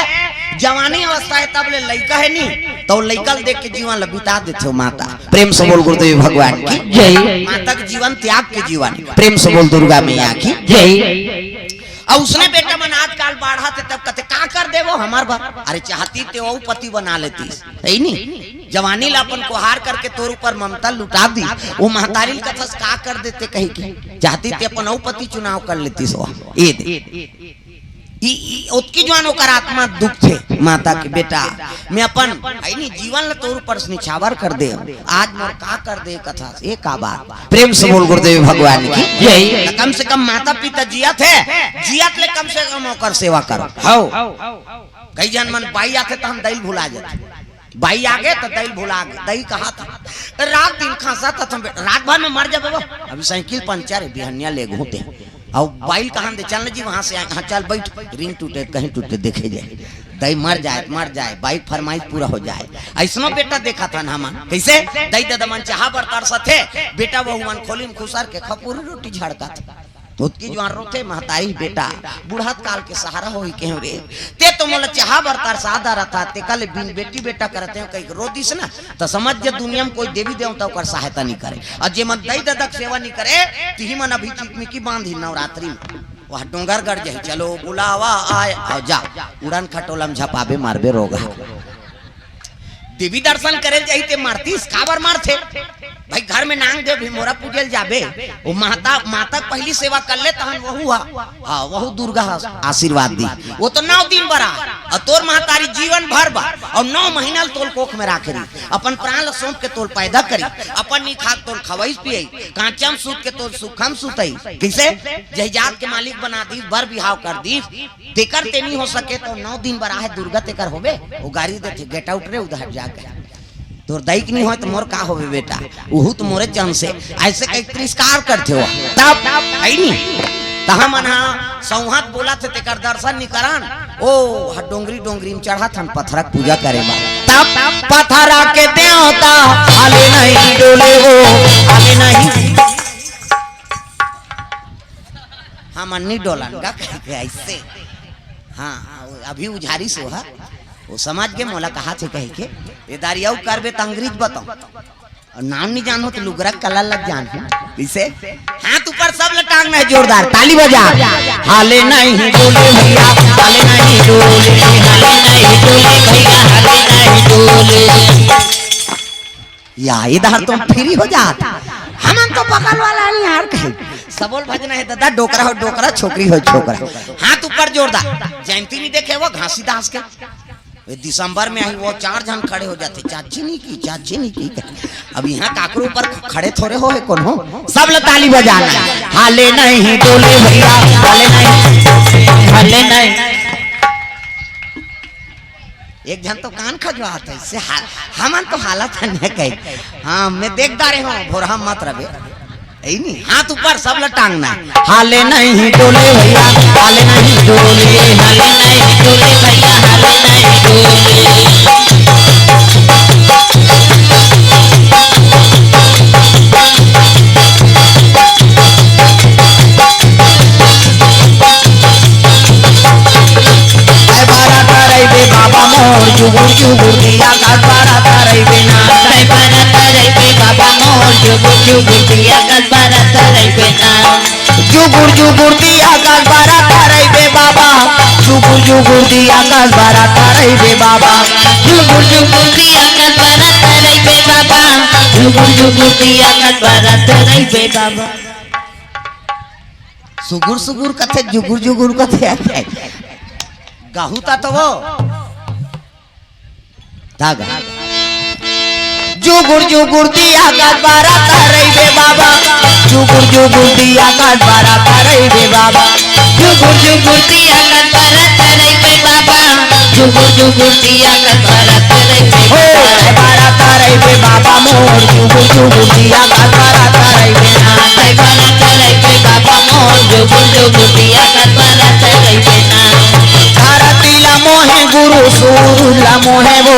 जवानी अवस्था हे, तब ले लइका हे नहीं, त लइका ल देख के जीवन ल बिता देथे माता। प्रेम से बोल गुरुदेव भगवान की जय। माता के जीवन त्याग के जीवन। प्रेम से बोल दुर्गा मैया की जय। अउ उसने बेटा मन आजकल बाढ़त हे, तब कथे का कर देबो हमर बर। अरे चाहती ते अउ पति बना लेतिस, हे नहीं? जवानी ला अपन कोहार करके तोर ऊपर ममता लुटा दिस। वो महतारी ल कथस का कर देते कही के, चाहती ते अपन अउ पति चुनाव कर लेतिस। वो ए दे। ई, ई, ओतकी जुआन ओकर आत्मा दुख थे माता के, बेटा, मैं अपन, हे नहीं, जीवन ल तोर ऊपर से निछावर कर दे, आज मोर का कर दे कथस, ये का बात? प्रेम से बोल गुरुदेव भगवान की जय। त कम से कम माता पिता जियत हे, जियत ले कम से कम ओकर सेवा करो। हव। कई जन मन बाई आथे त हम दई ल भुला जाथे। बाई आगे त दई ल भुला गे। दई कहा था, रात दिन खांसा था तुम, रात भर में मर जाबे वो। अभी साइकिल पंचर हे, बिहनिया ले घूटे। अउ बाई ल कहा दे, चल न जी वहां से आए, हाँ चल बैठ, रिंग टूटे कहीं टूटे देखे जाए। दई मर जाए, मर जाए, बाई के फरमाइश पूरा हो जाए। अइसनो बेटा देखा था ना हमन, कैसे? दई ददा मन चाहा बर तरसथे, बेटा बहू मन खोली में खुसर के खपूरी रोटी झड़का था। ओतकी जुआन रोथे महतारी, बेटा, बुढ़त काल के सहारा होही केहेंव रे। ते तो मोला चाहा बर तरसा डरत हस, तेकर ले बिन बेटी बेटा करत हंव कहिके रो दिस ना, त समझ जा दुनिया में कोई देवी देवता ओकर सहायता नहीं करे। अउ जे मन दई ददा के सेवा नहीं करे, तिही मन अभी चिकमिकी बांधी नवरात्रि में। वह डोंगरगढ़ जाही, चलो बुलावा आए, अउ जा, उड़न खटोला में झपाबे मारबे रोगहा। देवी दर्शन करे जाही ते मारतिस, काबर मारथे? भाई घर में नांग दे भी मोरा पूजे ल जाबे, वो माता, माता के पहली सेवा कर ले तहन वहू हा, हाँ, वहू दुर्गा हा आशीर्वाद दी। वो तो नौ दिन बर आ, अउ तोर महतारी जीवन भर बर, अउ नौ महीना ल तोल कोख में राखे रही, अपन प्राण ल सौंप के तोल पैदा करी, अपन नी खाक तोल खवईस पियई, कांचम सूत के तोल सुखम सुतई। कैसे? जय जात के मालिक बना दीस, बर बिहाव कर दीस, तेकर ते नहीं हो सके तो नौ दिन बर आहे दुर्गा तेकर होबे, वो गारी देथे, "Get out रे, उधर जाके। तोर दाई के नहीं होय तो मोर का होबे बेटा? उहू तो मोरे चंद से।" ऐसे कई तिरस्कार करथे वो। तब, आई नहीं। तहाँ मन हा सौहत बोलथे, तेकर दर्शन नहीं करन। ओ, हा डोंगरी डोंगरी में चढ़त हन पथरा के पूजा करे बर। तब पथरा के देवता हाले नहीं डोले वो, हाले नहीं। हमन नहीं डोलन का कह के ऐसे। हाँ, अभी उझारी सो हा। वो समझ के मोला कहा थे कह के, ये दारी अउ करबे त अंग्रेज बताओ। अउ नाम नहीं जानो तो लुगरा कला लग जान। इसे हाथ ऊपर सब लटांग में जोरदार ताली बजा। हाले नहीं डोले भैया, हाले नहीं डोले, हाले नहीं डोले भैया, हाले नहीं डोले। या इधर तो फ्री हो जात। हमन तो बगल वाला नहीं यार कहे। सबोल भजना है दादा, डोकरा हो डोकरा, छोकरी हो छोकरा। हाथ ऊपर जोरदार। जयंती नहीं देखे वो घासीदास के? ये दिसंबर में आई, वो चार झन खड़े हो जाते, चाची नहीं की, चाची नहीं की। अब यहाँ काकरो ऊपर खड़े थोड़े हो है कोनो। सब लोग ताली बजाना है। हाले नहीं डोले भैया, हाले नहीं, हाले नहीं। एक झन तो कान खजवात है, इससे हाल, हमन तो हालत है न कही। हाँ, मैं देखता रहे हूँ, भोरहा मत रहे। यही नहीं, हाथ ऊपर सब लटांगना है। हाले नहीं डोले भैया, हाले नहीं डोले, हाले नहीं डोले भैया, हाले नहीं डोले। ए बारा तरई बे बाबा मोर, जुगुर जुगुर दिया का बारा तरई बे ना। ए बारा तरई बे बाबा मोर, जुगुर जुगुर दिया का बारा तरई बे ना। जुगुर जुगुर दिया का बारा तरई बे बाबा, जुगुर जुगुर दिया का बारा तरई बे बाबा। जुगुर जुगुर दिया का बारा तरई बे बाबा, जुगुर जुगुर दिया का बारा तरई बे बाबा। सुगुर सुगुर कथे, जुगुर जुगुर कथे। गाहू ता तो वो। तागा। जुगुर जुगुर दिया का बारा तरई बे बाबा, जुगुर जुगुर दिया का बारा तरई बे बाबा। जुगुर जुगुर दिया का बारा तरई बे बाबा, जुगुर जुगुर दिया का बारा तरई बे हो, बाबा। ए बारा तरई बे बाबा मोर, जुगुर जुगुर दिया का बारा तरई बे ना। ए बारा तरई बे बाबा मोर, जुगुर जुगुर दिया का बारा तरई बे ना। धरती ला मोहे गुरु, सूरज ला मोहे वो,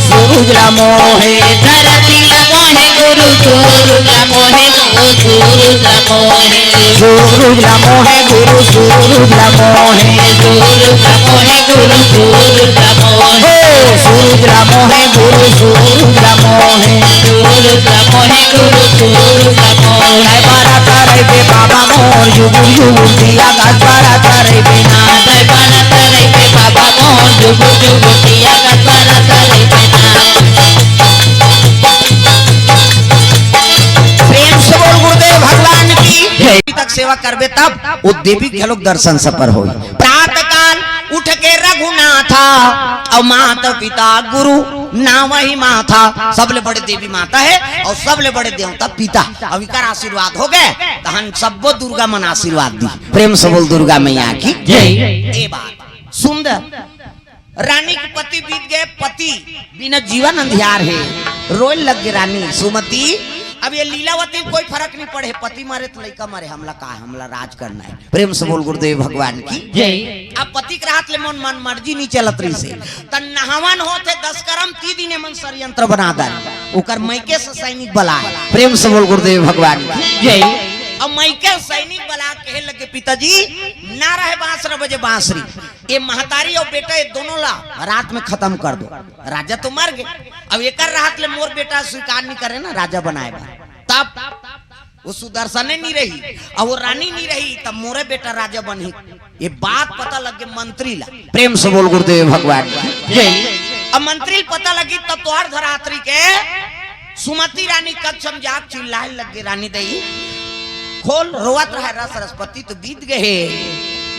सूरज ला मोहे। धरती ला मोहे गुरु, सूरज ला मोहे वो, सूरज ला मोहे। सूरज ला मोहे गुरु, सूरज ला मोहे। सूरज ला मोहे गुरु, सूरज ला मोहे। हे, सूरज ला मोहे गुरु, सूरज ला मोहे। सूरज ला मोहे गुरु, सूरज ला मोहे। ए बारा तरई बे बाबा मोर, जुगुर जुगुर दिया का बारा तरई बे ना। ए बारा तरई बे बाबा मोर, जुगुर जुगुर दिया का बारा तरई बे ना। प्रेम से बोल गुरुदेव भगवान की जय। तक सेवा करबे तब वो देवी घलोक दर्शन सफल होई। प्रातः काल उठ के रघुनाथा, अउ माता पिता गुरु नावहि माथा। सबले बड़े देवी माता है अउ सबले बड़े देवता पिता। अब इकर आशीर्वाद हो गए, तहन सब्बो दुर्गा मन आशीर्वाद दी। प्रेम से बोल दुर्गा मैया की जय। ए बात सुंदर। रानी के पति बीत गए, पति बिना जीवन अंधियार है। रोए लग गए रानी सुमति। अब ये लीलावती में कोई फर्क नहीं पड़े, पति मरे तो लइका मरे, हमला का है, हमला राज करना है। प्रेम से बोल गुरुदेव भगवान की जय। अब पति के रहत ले मन, मन मर्जी नहीं चलत रहिसे, त नहावन होत हे दस करम, ती दिन मन षड्यंत्र बना डारे, ओकर मइके से सैनिक बलाए। प्रेम से बोल गुरुदेव भगवान की जय। अब मइके सैनिक बला कहे लगे, पिताजी ना रहे बांसरा बजे बांसरी, ये महतारी अउ बेटा ये दोनों ला रात में खतम कर दो। राजा तो मर गए, अब एकर रहत ले मोर बेटा स्वीकार नहीं करे ना राजा बनाए बर। तब वो सुदर्शने नहीं रही, अब वो रानी नहीं रही, तब मोरे बेटा राजा बनही। ये बात पता लग गए मंत्री ला। प्रेम से बोल गुरुदेव भगवान की जय। अब मंत्री ला पता लगी तब तोहर धरातरी के सुमति रानी कक्ष में जाग चिल्लाए लग गए, रानी दई खोल, रोवत रहे रस रसपति तो बीत गए।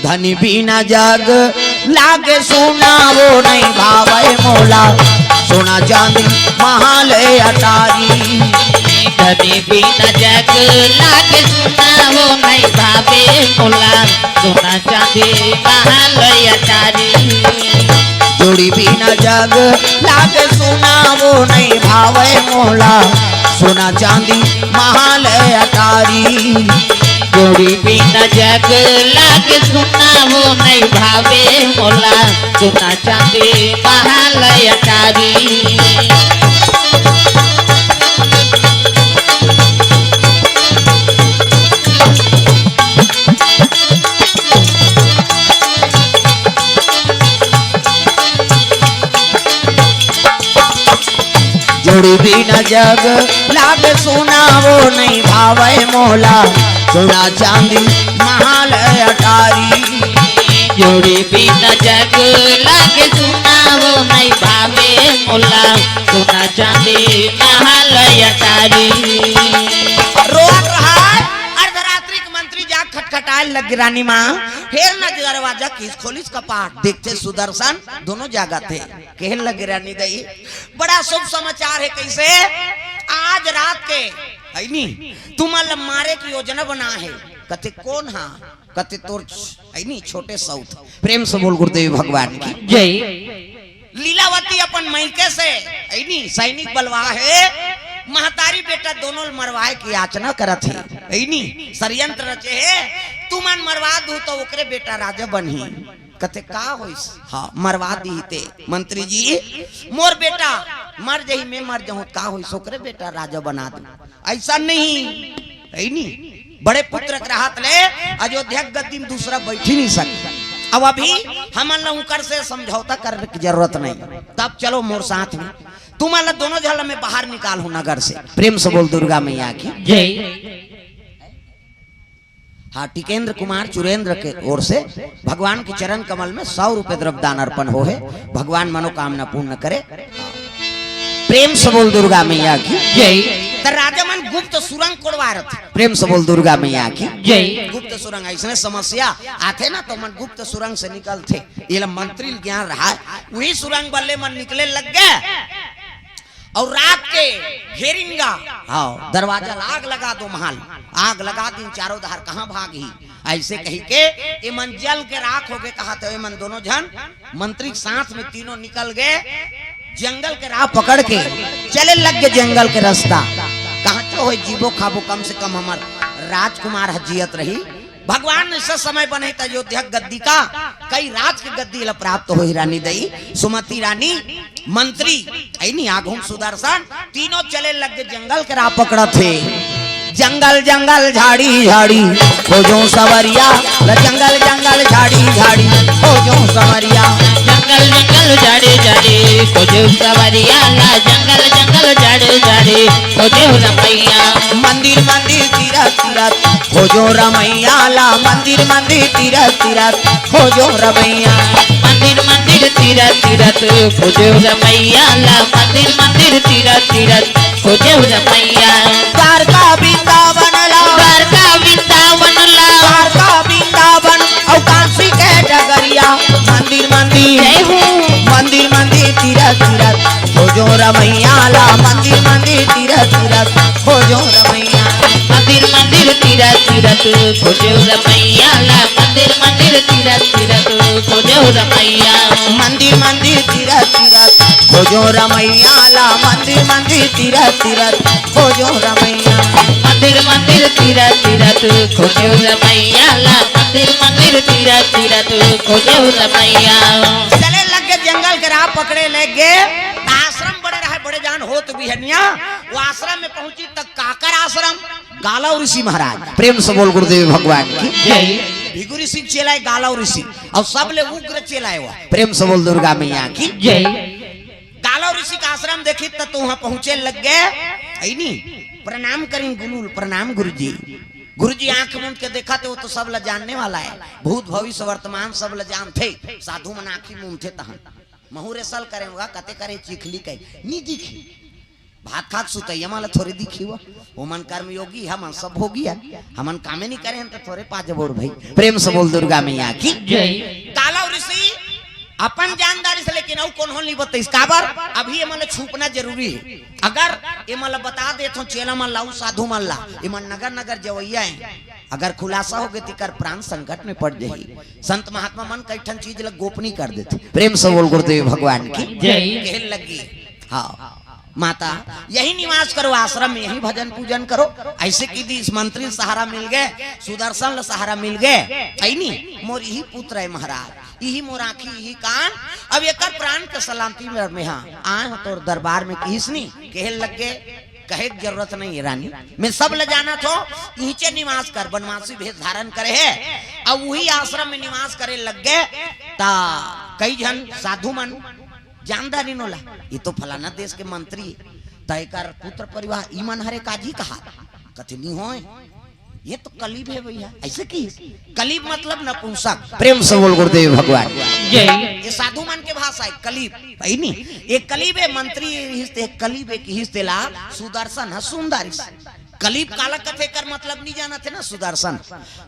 धनी बिना जग लागे सुना वो नहीं भावे मोला, सोना चांदी महाल अटारी। धनी बिना जग लागे सुना वो नहीं भावे मोला, सोना चांदी महाल अटारी। जोड़ी बिना जग लागे सुना वो नहीं भावे मोला, सोना चांदी महाल अटारी। जोड़ी बिना जग लागे सुना, वो नहीं भावे मोला, सोना चांदी महल अटारी। जोड़ी बिना जग लागे सुना, वो नहीं भावे मोला, सोना चांदी महल अटारी। जोड़ी बिना जग लागे सुना, वो नहीं भावे मोला, सोना चांदी महल अटारी। रोवत रहय, अर्धरात्रि के मंत्री जाग खटखटाए लग गे रानी माँ, हेर न दरवाजा किस खोलिस कपाट, देखथे सुदर्शन दोनों जागत हे। कहे लगे रानी दई, बड़ा शुभ समाचार हे। कइसे? आज रात के, है नी, तुमन ल मारे के योजना बना हे। कथे कोन हा? कथे तोर छ-, है नी, छोटे सौत। प्रेम से बोल गुरुदेव भगवान की। जय। लीलावती अपन मइके से, है नी, सैनिक बलवा हे, महतारी बेटा दोनों ल मरवाए के याचना करत हे, है नी, षड्यंत्र रचे हे, तुमन मरवा दू त ओकरे बेटा राजा बनही। कथे का होइस? हाँ, मरवा दिही ते। मंत्री जी, मोर बेटा मर जही, मैं मर जहूँ, का होइस? ओकरे बेटा राजा बना दू। ऐसा नहीं, है नी? बड़े पुत्र के रहत ले अयोध्या के गद्दी में दूसरा बैठी नहीं सके। अब अभी हमन ला उनकर से समझौता करने की जरूरत नहीं। तब चलो मोर साथ में, तुमन ला दोनों झन ला मैं बाहर निकाल हूँ नगर से। प्रेम से बोल दुर्गा मैया की। जय। हाँ, टिकेंद्र कुमार चुरेंद्र के ओर से भगवान के चरण कमल में सौ रुपए द्रव्य दान अर्पण हो हे। भगवान मनोकामना पूर्ण करे। प्रेम से बोल दुर्गा मैया की। जय। त राजा मन गुप्त सुरंग कोड़वा रथे। प्रेम से बोल दुर्गा मैया की। जय। गुप्त सुरंग, अइसने समस्या आथे ना, त मन गुप्त सुरंग से निकलथे। एला मंत्री ल ज्ञान रहय, उही सुरंग बल्ले मन निकले लग गे। अउ रात के घेरिन गा, हाँ, दरवाजा ला आग लगा दो, महल आग लगा दिन, चारों धार कहाँ भागही, अइसे कहिके एमन जल के राख होगे। कहा तो एमन दोनों झन मंत्री के साथ में तीनों निकल गे, जंगल के राह पकड़ के चले लग गे जंगल के रस्ता। कहाँ चो होय जीबो खाबो, कम से कम हमर राजकुमार ह जियत रही। भगवान ने सत समय बने त अयोध्या के गद्दी का, कई राज के गद्दी ला प्राप्त होही रानी दई, सुमति रानी, मंत्री, अइनी आघूम सुदर्शन, तीनों चले लग गे जंगल के राह पकड़त हे। जंगल जंगल झाड़ी झाड़ी खोजो सवरिया, ल जंगल जंगल झाड़ी झाड़ी खोजो सवरिया। जंगल जंगल झाड़ी झाड़ी खोजो सवरिया, ला जंगल जंगल झाड़ी झाड़ी खोजो रमैया। मंदिर मंदिर तीरथ तीरथ खोजो रमैया, ला मंदिर मंदिर तीरथ तीरथ खोजो रमैया। मंदिर मंदिर तीरथ तीरथ खोजो रमैया, ला मंदिर मंदिर तीरथ तीरथ खोजो रमैया। द्वारका वृंदावन ला, द्वारका वृंदावन ला, द्वारका वृंदावन अउ काशी के डगरिया। मंदिर मंदिर, जय हो। मंदिर मंदिर तीरथ तीरथ खोजो रमैया, ला मंदिर मंदिर तीरथ तीरथ खोजो रमैया। मंदिर मंदिर तीरथ तीरथ खोजो रमैया, ला मंदिर मंदिर तीरथ तीरथ खोजो रमैया। मंदिर मंदिर तीरथ तीरथ खोजो रमैया, ला मंदिर मंदिर तीरथ तीरथ खोजो रमैया। मंदिर मंदिर तीरथ तीरथ खोजो रमैया, ला मंदिर मंदिर तीरथ तीरथ खोजो रमैया। चले लग गे जंगल के राह पकड़े लग गे, त आश्रम बड़े रहय, बड़े जान होत बिहनिया, वो आश्रम में पहुंची त काकर आश्रम? गालव ऋषि महाराज। प्रेम से बोल गुरुदेव भगवान की। जय। भृगु ऋषि के चेला हे गालव ऋषि, अउ सबले उग्र चेला हे वो। प्रेम से बोल दुर्गा मैया की। जय। गालव ऋषि का आश्रम देखी त, त वहां पहुंचे लग गे, अइनी प्रणाम करिन गुरुल, प्रणाम गुरुजी। गुरुजी आंख मूंद के देखथे, वो तो सब ला जानने वाला हे, भूत भविष्य वर्तमान सब ला जानथे। साधु मन आंखी मूंदथे तहन महूं रेसल करे होगा, कते करे चिखली कहे, नी दिखी। भात खात सुतइया मन ला थोरे दिखी वो। ओमन कर्मयोगी, हमन सब भोगी हन। हमन कामे नी करे हन त थोरे पा जबो रे भई। प्रेम से बोल दुर्गा मैया की। जय। गालव ऋषि अपन जानदारी से, लेकिन अउ कोनो ल नी बतइस। काबर? अभी एमन ला छुपना जरूरी हे। अगर एमन ला बता देथों चेला मन ला, अउ साधु मन ला, एमन नगर नगर जवइया हे, अगर खुलासा होगे त एकर प्राण संकट में पड़ जाही। संत महात्मा मन कई ठन चीज ला गोपनीय कर देथे। प्रेम से बोल गुरुदेव भगवान की। जय। कहे लगी, हाँ। माता, यही निवास करो आश्रम में, यही भजन पूजन करो। ऐसे कि इस मंत्री ल सहारा मिल गे, सुदर्शन ल सहारा मिल गे, है नी? मोर इही पुत्र है महाराज, इही मोर आँखी, इही कान, अब एकर प्राण के सलामती में, में हाँ, आए हो तोर दरबार में किहिस नी, कहे लग गे, कहे के जरूरत नहीं है रानी, मैं सब ल जानत हो, इहिचे निवास कर, बनवासी भेष धारण करे है, अब उही आश्रम में निवास करे लग गे, ता कई झन साधु मन जानदारी नोला, ये तो फलाना देश के मंत्री है, त एकर पुत्र परिवार ई मन हरे काजी कहा, कथे नी होय, ये तो कलीब है भैया, ऐसे की कलीब मतलब नपुंसक। प्रेम से बोल गुरुदेव भगवान। जय। ये साधु मन के भाषा है कलीब, है नी? ये कलीब है मंत्री हिस्ते, कलीब एक हिस्ते ला सुदर्शन है सुंदर। कलीब काला कथे कर मतलब नहीं जानत है ना सुदर्शन,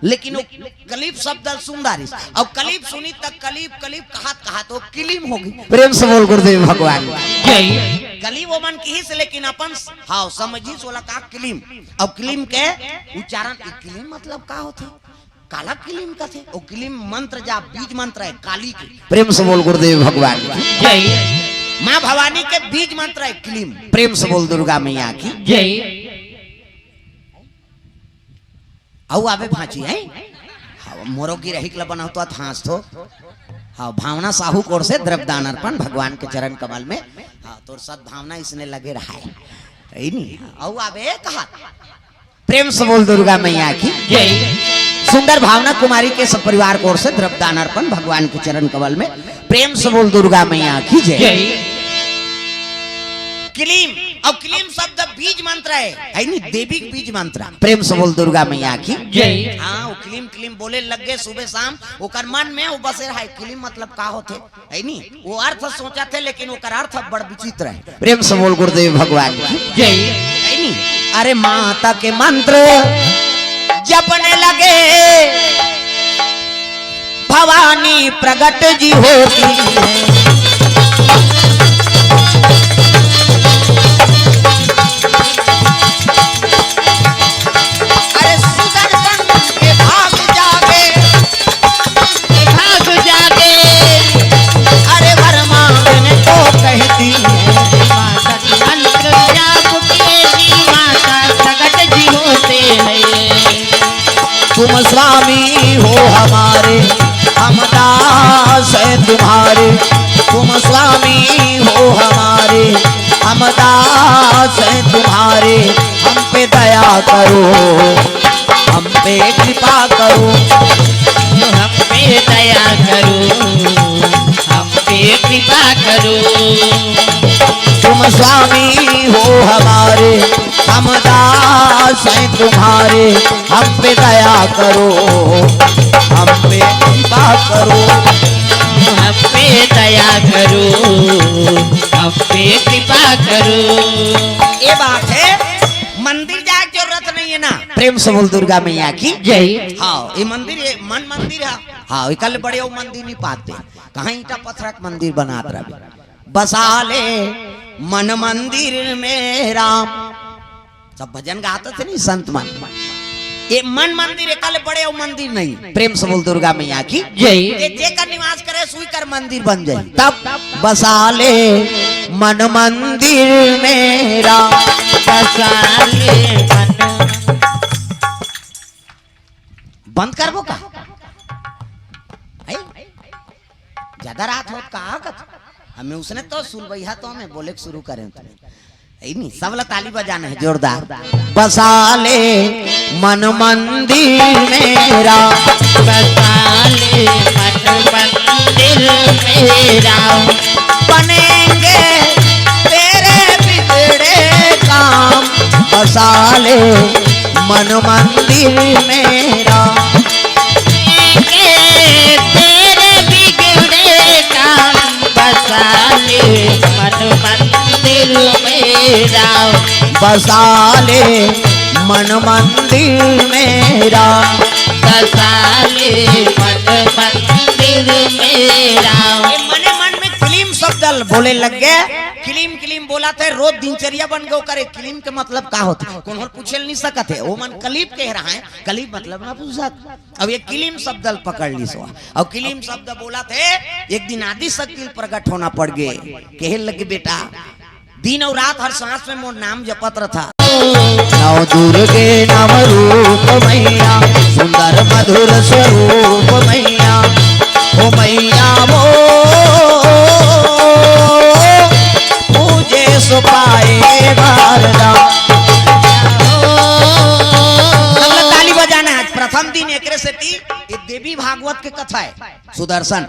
लेकिन वो कलीब शब्द सुंदर। अब कलीब सुनी तक कलीब कलीब कहत कहत वो किलीम होगी। प्रेम से बोल गुरुदेव भगवान। जय। कलीब वो मन किहिस लेकिन अपन हाँ समझिस ओला का किलीम। अब किलीम के उच्चारण, ई किलीम मतलब का होथे? काला किलीम कथे? ओ किलीम मंत्र जा बीज मंत्र है काली के। प्रेम से बोल गुरुदेव भगवान की। जय। माँ भवानी के बीज मंत्र है किलीम। प्रेम से बोल दुर्गा मैया की। जय। अउ आबे भांची है। हाँ, मोरो गिरहिक ला बनाओ तो हाथ तो। हाँ, भावना साहू कोर से द्रव्य दान अर्पण भगवान के चरण कमल में। हाँ, तोर सद्भावना इसने लगे रहा है। है नी? अउ आबे कहा। प्रेम से बोल दुर्गा मैया की। जय। सुंदर भावना कुमारी के सब परिवार कोर से द्रव्य दान अर्पण भगवान के चरण कमल में। प्रेम से बोल दुर्गा मैया की जय। जय। क्लीम, अब क्लीम शब्द बीज मंत्र है, है नी? देवी के बीज मंत्र। प्रेम से बोल दुर्गा मैया की। जय। हाँ, वो क्लीम क्लीम बोले लग गए सुबह शाम, ओकर मन में वो बसे रहा है, क्लीम मतलब का होथे, है नी? वो अर्थ सोचा थे, लेकिन ओकर अर्थ बड़ विचित्र है। प्रेम से बोल गुरुदेव भगवान की। जय। है नी? अरे माता के मंत्र जपने लगे, भवानी प्रगट जी होती है। अरे सुदर्शन के भाग जागे, भाग जागे। अरे वर मांगने को कहती है, माता के मंत्र जाप के जी, माता प्रगट जी होते हैं। तुम स्वामी हो हमारे, हम दास हैं तुम्हारे। तुम स्वामी हो हमारे, हम दास हैं तुम्हारे। हम पे दया करो, हम पे कृपा करो। हम पे दया करो, हम पे कृपा करो। तुम स्वामी हो हमारे, हम दास हैं तुम्हारे। हम पे दया करो, हम पे कृपा करो। हम पे दया करो, हम पे कृपा करो। ये बात है, मंदिर जाए के जरूरत नहीं है ना। प्रेम से बोल दुर्गा मैया की। जय। हाँ, ये मंदिर, ये मन मंदिर है। हाँ, ये कल बड़े वो मंदिर नहीं पाते, कहाँ ईंटा पत्थर के मंदिर बनात रहे। बसा ले मन मंदिर में राम। सब भजन गात थे नहीं संत मन। ये मन मंदिर, एकाले बड़े अउ मंदिर नहीं। प्रेम से बोल दुर्गा मैया की। जय। ये जेकर निवास करे, सुई कर मंदिर बन जाए। तब बसा ले मन मंदिर में राम। बसा ले मन। बंद करबो का? है? ज्यादा रात होत का कत? हमें उसने तो सुलबैया तो हमें बोले के शुरू करें तो। है नी, सब ला ताली बजाना है जोरदार। बसा ले मन मंदिर में राम। बसा ले मन मंदिर में राम। बनेंगे तेरे बिगड़े काम। बसा ले मन मंदिर में राम। के तेरे बिगड़े काम। बसा ले मन मंदिर में राम। बसा ले मन मंदिर में राम। बसा ले मन मंदिर में राम। ये मने मन में क्लीम शब्द बोले लग गए। क्लीम क्लीम बोला थे, रोज दिनचर्या बन गए। करे क्लीम के मतलब का होता है? कोनो पूछे नहीं सकत है। वो मन कलीब कह रहा है, कलीब मतलब नपुंसक। अब ये क्लीम शब्द ल पकड़ ली सो। अब क्लीम शब्द बोला थे, एक दिन आदि शक्ति ल प्रकट होना पड़ गए। कहे लगे, बेटा, दिन अउ रात हर सांस में मोर नाम जपत रथा। नव दुर्गे नव रूप मैया, सुंदर मधुर स्वरूप मैया, ओ मैया वो पूजे सो पाए वरदान। सबला ताली बजाना हे। आज प्रथम दिन एकरे सेती ये देवी भागवत के कथा हे। सुदर्शन,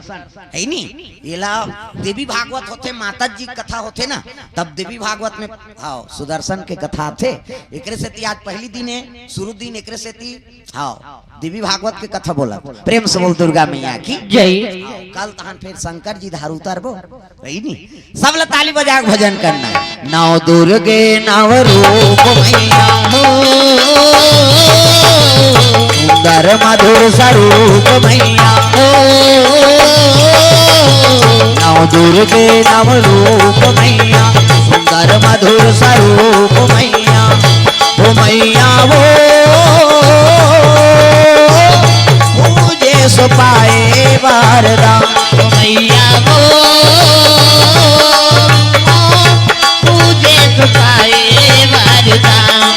हे नी? एला देवी भागवत होथे, माता जी कथा होथे ना, तब देवी भागवत में, हाँ, सुदर्शन के कथा आथे। एकरे सेती आज पहली दिन हे, शुरू दिन, एकरे सेती, हाँ, देवी भागवत के कथा बोला। प्रेम से बोल दुर्गा मैया की जय। हाँ, कल तहन फिर शंकर जी धार उतरबो, हे नी? सबला ताली बजा के भजन करना हे। नव दुर्गे नव रूप मैया हो, सुंदर मधुर स्वरूप मैया हो। नव दुर्गे नव रूप मैया, सुंदर मधुर स्वरूप मैया, ओ मैया वो पूजे सो पाए वरदान। ओ मैया वो पूजे सो पाए वरदान।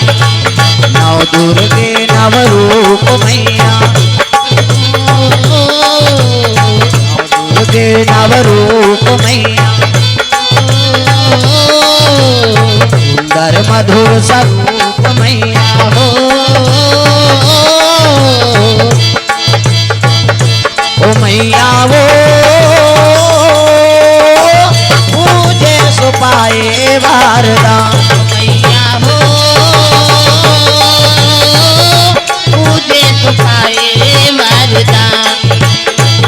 नव दुर्गे नव रूप मैया, नव दुर्गे नव रूप मैया, सुंदर मधुर स्वरूप मैया हो। ओ मैया वो पूजे सो पाए वरदान। मैया वो पूजे सो पाए वरदान।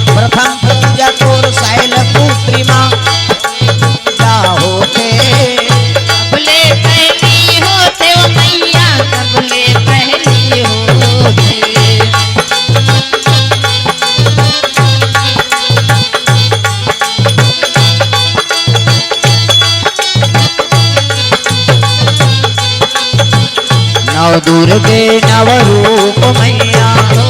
प्रथम पूजा तोर शैलपुत्री माँ, पूजा होथे। सबले पहली होथे ओ मैया, सबले पहली होथे। नव दुर्गे नव रूप मैया हो,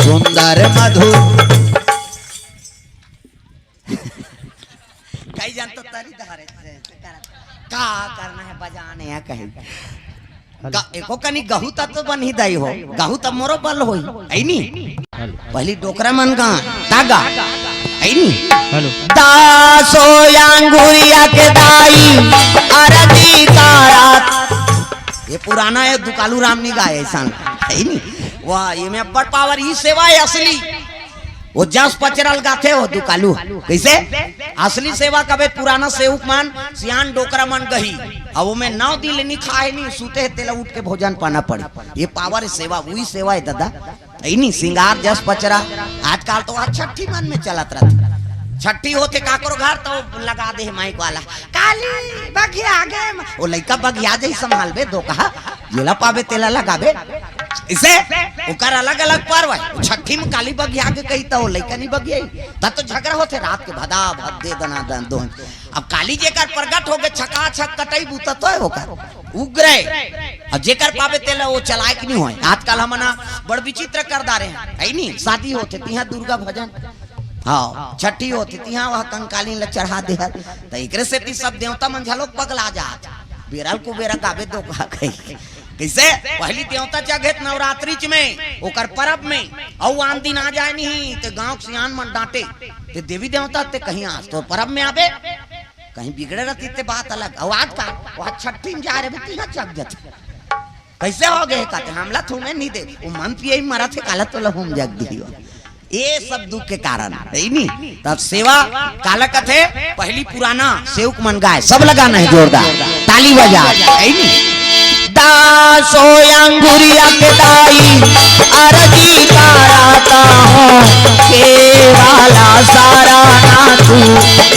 सुंदर मधुर। कई जन तो तरी धरे थे। का करना हे, बजाने हे कहीं। ग-, एको कनी गहू तक तो बनही दई हो, गहू तब मोरो बल होई, हे नी? पहली डोकरा मन गा, तागा, हे नी? हेलो। दासो अंगुरिया के दाई, अरजी तारा। ये पुराना हे, दुकालू राम नी गाए ऐसा, हे नी? वाह, ये में अब्बड़ पावर, ई सेवा हे असली। वो जस पचरा ल गाथे वो दुकालू। कइसे? असली सेवा कबे पुराना सेवक मन, सियान डोकरा मन गही। अब ओमे नौ दिन ले नी खाए नी, सूते हे, तेला उठ के भोजन पाना पड़े। ये पावर सेवा, वही सेवा हे दादा। हे नी, सिंगार जस पचरा। आजकल तो वह छट्ठी मन में चलत रथे। छट्ठी होथे काकरो घर तो लगा दे हे माइक वाला। काली बघिया गे म-, वो लइका बघिया जही संभालबे दो कहा। जेला पाबे तेला लगाबे। इसे ओकर अलग-अलग पर्व हे। छट्ठी में काली बघिया गे कही त ओ लइका नी बघियाई। तब तो झगड़ा होथे रात के भदा भद दे दना दन दोन। अब काली जेकर प्रगट होगे छका छक कटई बूता तो हे ओकर। उग्र हे। अब जेकर पाबे तेला ओ चलायक नी होय। आजकल हमन बड़ विचित्र कर डारे हन। हे नी? शादी होथे तिहां दुर्गा भजन। हाँ, छट्ठी होथे तिहां वह कंकालीन ला चढ़ा दे हर। त एकरे सेती सब देवता मन झलोक पगला जात। बेरा ल कुबेरा गाबे दो कहा कही। कइसे? पहली देवता जगहे त नवरात्रि च में, ओकर परब में, अउ आन दिन आ जाए नहीं, ते गांव के सियान मन डांटे, ते देवी देवता ते कहीं आज तो परब में आबे, कहीं बिगड़े रहती ते बात अलग। अउ आज का, वह छट्ठी में जा रहे, बेटी यहाँ चक जाते। कइसे होगे हे? कथे, हमला थूमे नी दे, वो मन पिए ही मरत हे, काला तोला हम जग दियो। ये सब दुख के कारण हे, हे नी? तब सेवा काला कथे, पहली पुराना सेवक मन गाए, सब लगाना हे जोरदार, ताली बजा, हे नी? दासो अंगुरिया के दाई, अरजी करत हों, केवाला सारा ना तू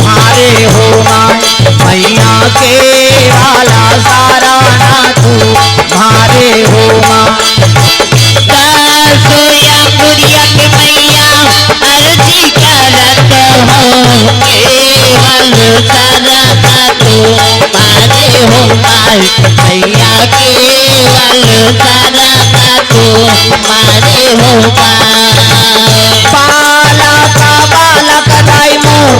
मारे हो माँ, मैया केवाला सारा ना तू मारे हो माँ। दासो अंगुरिया के मैया, अरजी करत हों, केवल सरना तू मारे हो माई, मैया केवल सरना तू मारे हो माई। बालक बालक दाई मोर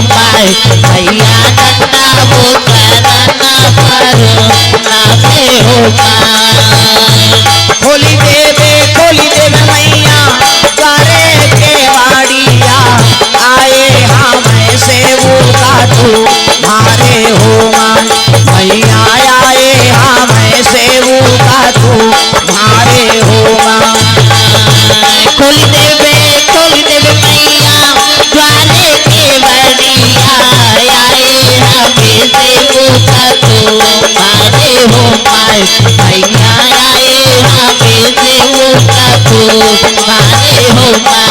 पाए भैया, डंडा वो करना परो ना पे हो पाए। खोली देवे, खोली देवे मैया, द्वारे के वाड़िया, आए हमें सेवका तू मारे हो माँ। मैया आए हमें सेवका तू मारे हो माँ। खोली देवे, खोली देवे मैया, द्वारे के वाड़िया, आए हमें सेवका तू मारे हो माँ। मैया आए हमें सेवका तू मारे हो माँ।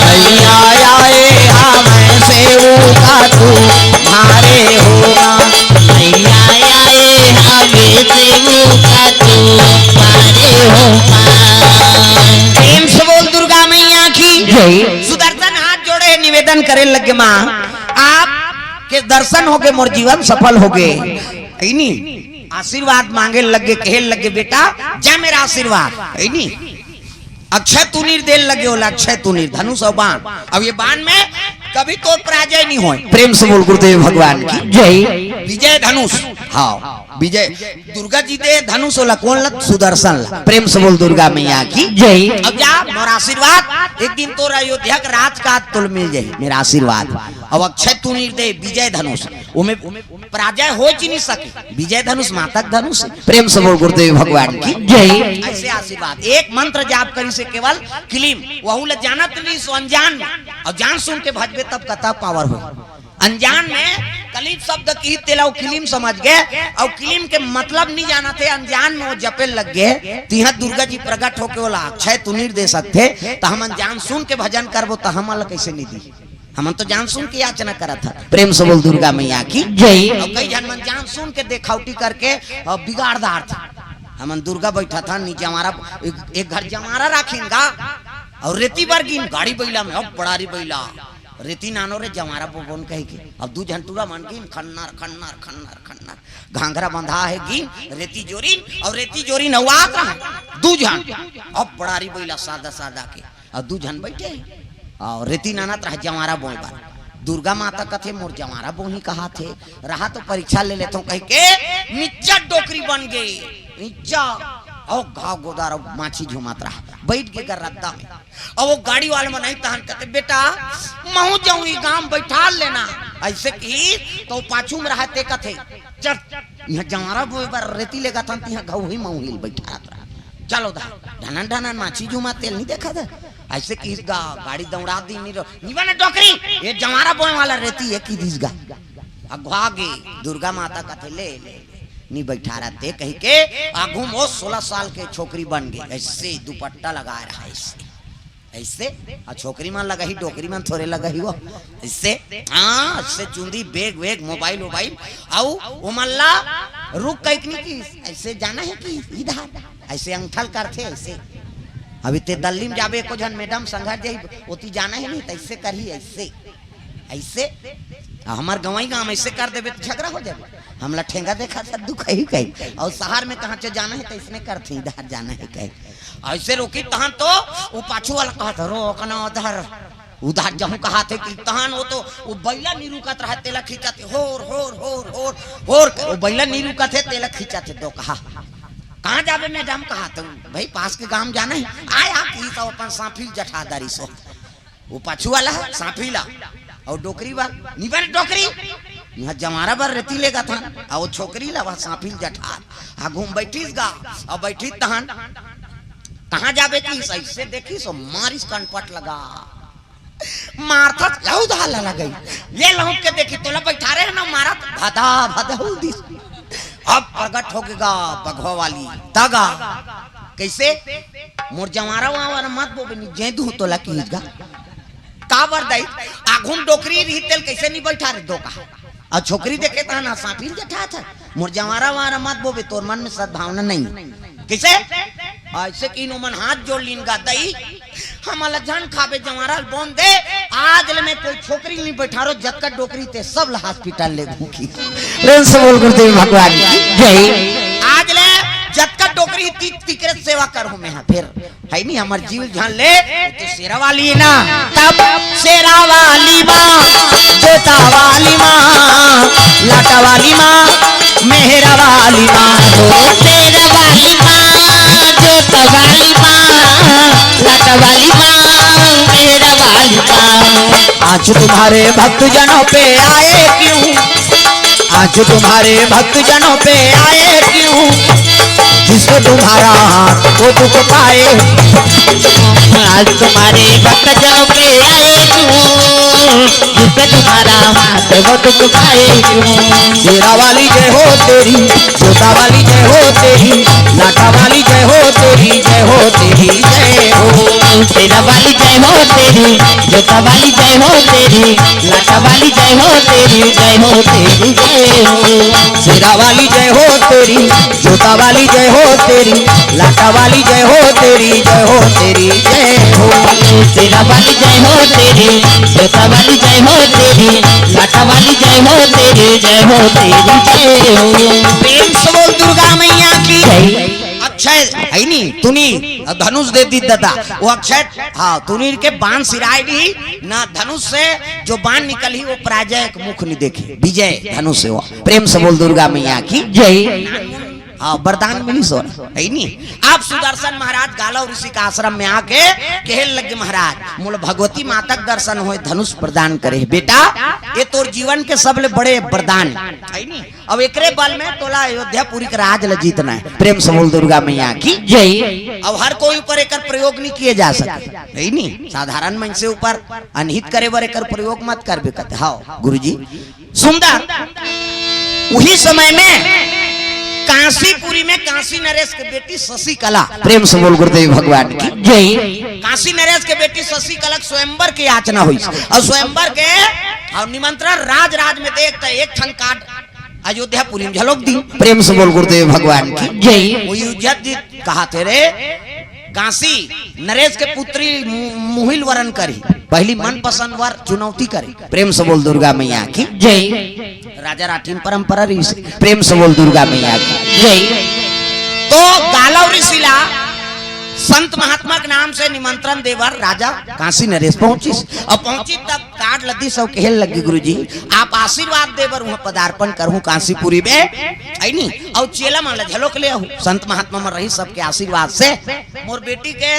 मैया आए हमें सेवका तू मारे हो माँ। मैया आए हमें सेवका तू मारे हो माँ। प्रेम से बोल दुर्गा मैया की जय। सुदर्शन हाथ जोड़े निवेदन करे लगे, माँ, आप के दर्शन होगे, मोर जीवन सफल होगे। है नी? आशीर्वाद मांगे लगे, कहे लगे, बेटा, जा मेरा आशीर्वाद। है नी? अक्षय तुनीर देल लगे ओला, अक्षय तुनीर, धनुष और बाण। अब ये बाण में कभी तो पराजय नहीं होए। प्रेम से बोल गुरुदेव भगवान की जय। विजय धनुष, हाँ, विजय। दुर्गा जी दे धनुष ओला, कौन ला? सुदर्शन ला। प्रेम से बोल दुर्गा मैया की जय। अब जा, मोर आशीर्वाद, एक दिन तोर अयोध्या के राजकाज तोल मिल जाही, मेरा आशीर्वाद। अब अक्षय तुनीर दे विजय धनुष, ओमे पराजय हो ही नहीं सके। विजय धनुष माता के धनुष है। प्रेम से बोल गुरुदेव भगवान की जय। ऐसे आशीर्वाद, एक मंत्र जाप करी से केवल किलिम, वहू ला जानत नहीं सो अनजान में, और जान सुन के भजबे तब कता पावर हो। अनजान में कलीम शब्द की तेला वो किलिम समझ गए, और किलिम के मतलब नहीं जाना थे, अनजान में वो जपे लग गए। तिहा दुर्गा जी प्रकट होके बोला, अक्षय तुनीर दे सकते, तो हम अनजान सुन के भजन करबो, तो हम अलग कैसे नहीं दी? हमन तो जान सुन के याचना करत हन। प्रेम से बोल दुर्गा मैया की जय। और कई झन मन जान सुन के देखावटी करके और बिगाड़ डारथे। हमन दुर्गा बैठा था नी जंवारा, एक, एक घर जंवारा राखेंगा और रेती बर गिन गाड़ी बैला में, अब बड़ारी बैला, रेती नानो रे जंवारा बोबोन कह के। अब दू झन टूरा मन गिन खन्नर खन्नर खन्नर खन्नर, घाघरा बंधा है गिन रेती जोरिन और रेती जोरिन अउ आत रहा दू झन, अब बड़ारी बैला सादा सादा के। अउ दू झन बैठे हे। अउ रेती नानत रहा जंवारा बोए बर। दुर्गा माता कथे, "मोर जंवारा बोही कहाथे, रहा तो परीक्षा ले लेथों," कहिके निच्चा डोकरी बन गे। निच्चा, अउ घाव गोदार अउ माछी झुमात रहा। बैठ गे गा रद्दा में। अउ वो गाड़ी वाले मन आही तहन कथे, "बेटा, महूं जाऊं, ई गांव बैठा लेना।" ऐसे की तो पाछू में रहा ते कथे, "चल, इहां जंवारा बोए बर रेती लेगत हन, तिहां घऊ ही महूं ही ल बैठारत रहा। चलो दा, ढनन ढनन माछी झूमा तेल नहीं देखा था?" ऐसे की गा-, गाड़ी दौड़ा दी, नहीं रो-, "निबा ना डोकरी, ये जंवारा बोए वाला रेती, ये की दिस गा।" अगुआ गे, दुर्गा माता कथे, "ले, ले, ले, नहीं बैठारत ते," कहिके आगू में वो सोलह साल के छोकरी बन गे, ऐसे दुपट्टा लगाए रहा, ऐसे। ऐसे, अउ छोकरी मन लगही, डोकरी मन थोरे लगही वो। ऐसे, हाँ, ऐसे चुंदी, बैग वैग, मोबाइल वोबाइल, अउ ओमन ला रुक कहिक नहीं कि ऐसे जाना है कि इधर, ऐसे अंगठा ल करथे ऐसे। अभी ते दल्ली में जाबे, एको झन मैडम संघर जाही, ओती जाना है नहीं, तो ऐसे करही, ऐसे, ऐसे। अउ हमर गंवई गांव में ऐसे कर देबे तो झगड़ा हो जाबे। हमला ठेंगा देखा था दुख ही कही, अउ शहर में कहाँ चे जाना है तो इसने करथे, इधर जाना है कहे। ऐसे रोकी तहन तो वो पाछू वाला कहत, "रोक ना उधर, उधर जाहूं," कहाथे कि तहन वो तो वो बैला नहीं रुकत रहा, तेला खींचत हे, होर, होर, होर, होर, होर, वो बैला नहीं रुकत हे, तेला खींचत हे, दो कहा, "कहाँ जाबे मैडम?" कहाथे, "भाई पास के गांव जाना है।" आय, आ की सब अपन सांफिल जठा दारी सो। वो पाछू वाला है, सांफिला, अउ डोकरी बा, "निबा ना डोकरी, इहां जंवारा बर रेती लेगत हन।" अउ वो छोकरी ला, वह सांफिल जठार, आगू में बैठिस गा, अउ बैठिस तहन, "कहाँ जाबे?" कि ऐसे देखिस, सो मारिस कनपट लगा, मारथस, लहू दहा ला लगई, ये लहुक के देखी, तोला बैठारे हे ना, मारत, भदा, भदा, हू दिस। अब प्रगट हो गे गा, बघवा वाली, तगा, कैसे? "मोर जंवारा वांवारा मत बोबे, नहीं जेदहूं तोला," किहिस गा। काबर दाई, आघू म डोकरी रही तेल कैसे नहीं बैठारे दो कहा। अउ छोकरी देखे तहन सांफिल जठाथे, "मोर जंवारा वांवारा मत बोबे, तोर मन में सद्भावना नहीं।" कैसे? ऐसे कि इनो मन हाथ जोड़ लीन गा, "दाई, हमला झन खाबे, जंवारा ल बोन दे, आज ले मैं कोई छोकरी नहीं बैठारो, जतका डोकरी ते सब ला हॉस्पिटल ले घूमी।" प्रेम से बोल गुरुदेव भगवान की जय। आज ले जतका डोकरी ती-, तिकरे से करहूं मैं, हाँ, फेर है नहीं, हमर जीव झन ले, तू शेरा वाली ना, तब शेरा वाली माँ, जोता वाली माँ, लाटा वाली माँ, मेहरा वाली माँ, हो शेरा वाली माँ, जोता वाली माँ, लाटा वाली माँ, मेहरा वाली माँ। आज तुम्हारे भक्तजनों पे आए क्यों, आज तुम्हारे भक्तजनों पे आए क्यों, जिसको तुम्हारा हाथ वो दुख पाए। आज तुम्हारे भक्तजनों पे आए क्यों, जिसको तुम्हारा हाथ वो दुख पाए क्यों। शेरा वाली जय हो तेरी, जोता वाली जय हो तेरी, लाटा वाली जय हो तेरी, जय हो तेरी जय हो। शेरा वाली जय हो तेरी, जोता वाली जय हो तेरी, लाटा वाली जय हो तेरी, जय हो तेरी जय हो। शेरा वाली जय हो तेरी, जोता वाली जय हो तेरी, लाटा वाली जय हो तेरी, जय हो तेरी जय हो। शेरा वाली जय हो तेरी, जोता वाली जय हो तेरी, लाटा वाली जय हो तेरी, जय हो तेरी जय हो। प्रेम से बोल दुर्गा मैया की जय। अक्षय है नी, तुनी धनुष दे दी दादा, वो अक्षय, हाँ, तुनी के बाण सिराय दी ना, धनुष से जो बाण निकली वो पराजय के मुख नहीं देखे, विजय धनुष से हुआ। प्रेम से बोल दुर्गा मैया की जय। हाँ, वरदान मिली सो है नी। आप सुदर्शन महाराज गालव ऋषि का आश्रम में आके कहे लगे, महाराज, मोला भगवती माता के दर्शन होए, धनुष प्रदान करे बेटा, ये तोर जीवन के सबले बड़े वरदान है नी। अब एकरे बल में तोला अयोध्यापुरी के राज ल जीतना है। प्रेम से बोल दुर्गा मैया की जय। अब हर कोई ऊपर एकर प्रयोग नहीं किए जा सके, है नी। साधारण मन से ऊपर अनहित करे बर एकर प्रयोग मत करबे कहते। हाँ गुरुजी, सुंदर। उही समय में कांसीपुरी में कांसी नरेश के बेटी शशिकला, प्रेम से बोल गुरुदेव भगवान की जय। कांसी नरेश के बेटी शशिकला के स्वयंवर के याचना हुई, और स्वयंवर के और निमंत्रण राज राज में देख त एक ठन कार्ड अयोध्यापुरी में झलोक दी। प्रेम से बोल गुरुदेव भगवान की जय। वो इज्जत जी कहा थे रे, कांसी नरेश के पुत्री मु-, मुहिल वरण करी, पहली मनपसंद वर चुनौती करी। प्रेम से बोल दुर्गा मैया की जय। राजा राठिन परंपरा ऋषि, प्रेम से बोल दुर्गा मैया की जय। तो गालव ऋषि ला संत महात्मा के नाम से निमंत्रण देवर राजा कांसी नरेश पहुंचिस। अब पहुंची तब कार्ड लदी सब कहे लगी, गुरुजी, आप आशीर्वाद देवर वहां पदार्पण करहूं कांसीपुरी में, है नी। और चेला मन ला झलोक ले आहूं, संत महात्मा मन रही सबके आशीर्वाद से मोर बेटी के,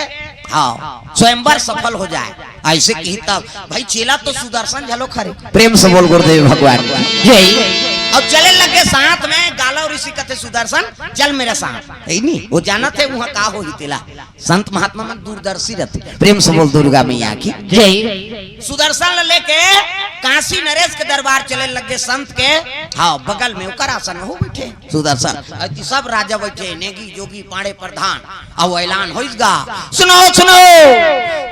हाँ, स्वयंवर सफल हो जाए। ऐसे कही तब भाई चेला तो सुदर्शन झलोक हरे। प्रेम से बोल गुरुदेव भगवान की जय। और चले लगे साथ में, गालव ऋषि कथे सुदर्शन चल मेरे साथ, है नी। वो जानत हे वहां का होही तेला। संत महात्मा मन दूरदर्शी रहते। प्रेम से बोल दुर्गा मैया की जय। सुदर्शन ल लेके कांसी नरेश के दरबार चले लगे संत के। हाँ, बगल में ओकर आसन में हो बैठे सुदर्शन। अति सब राजा बैठे, नेगी जोगी पाड़े प्रधान। अब ऐलान होइस गा, सुनो सुनो,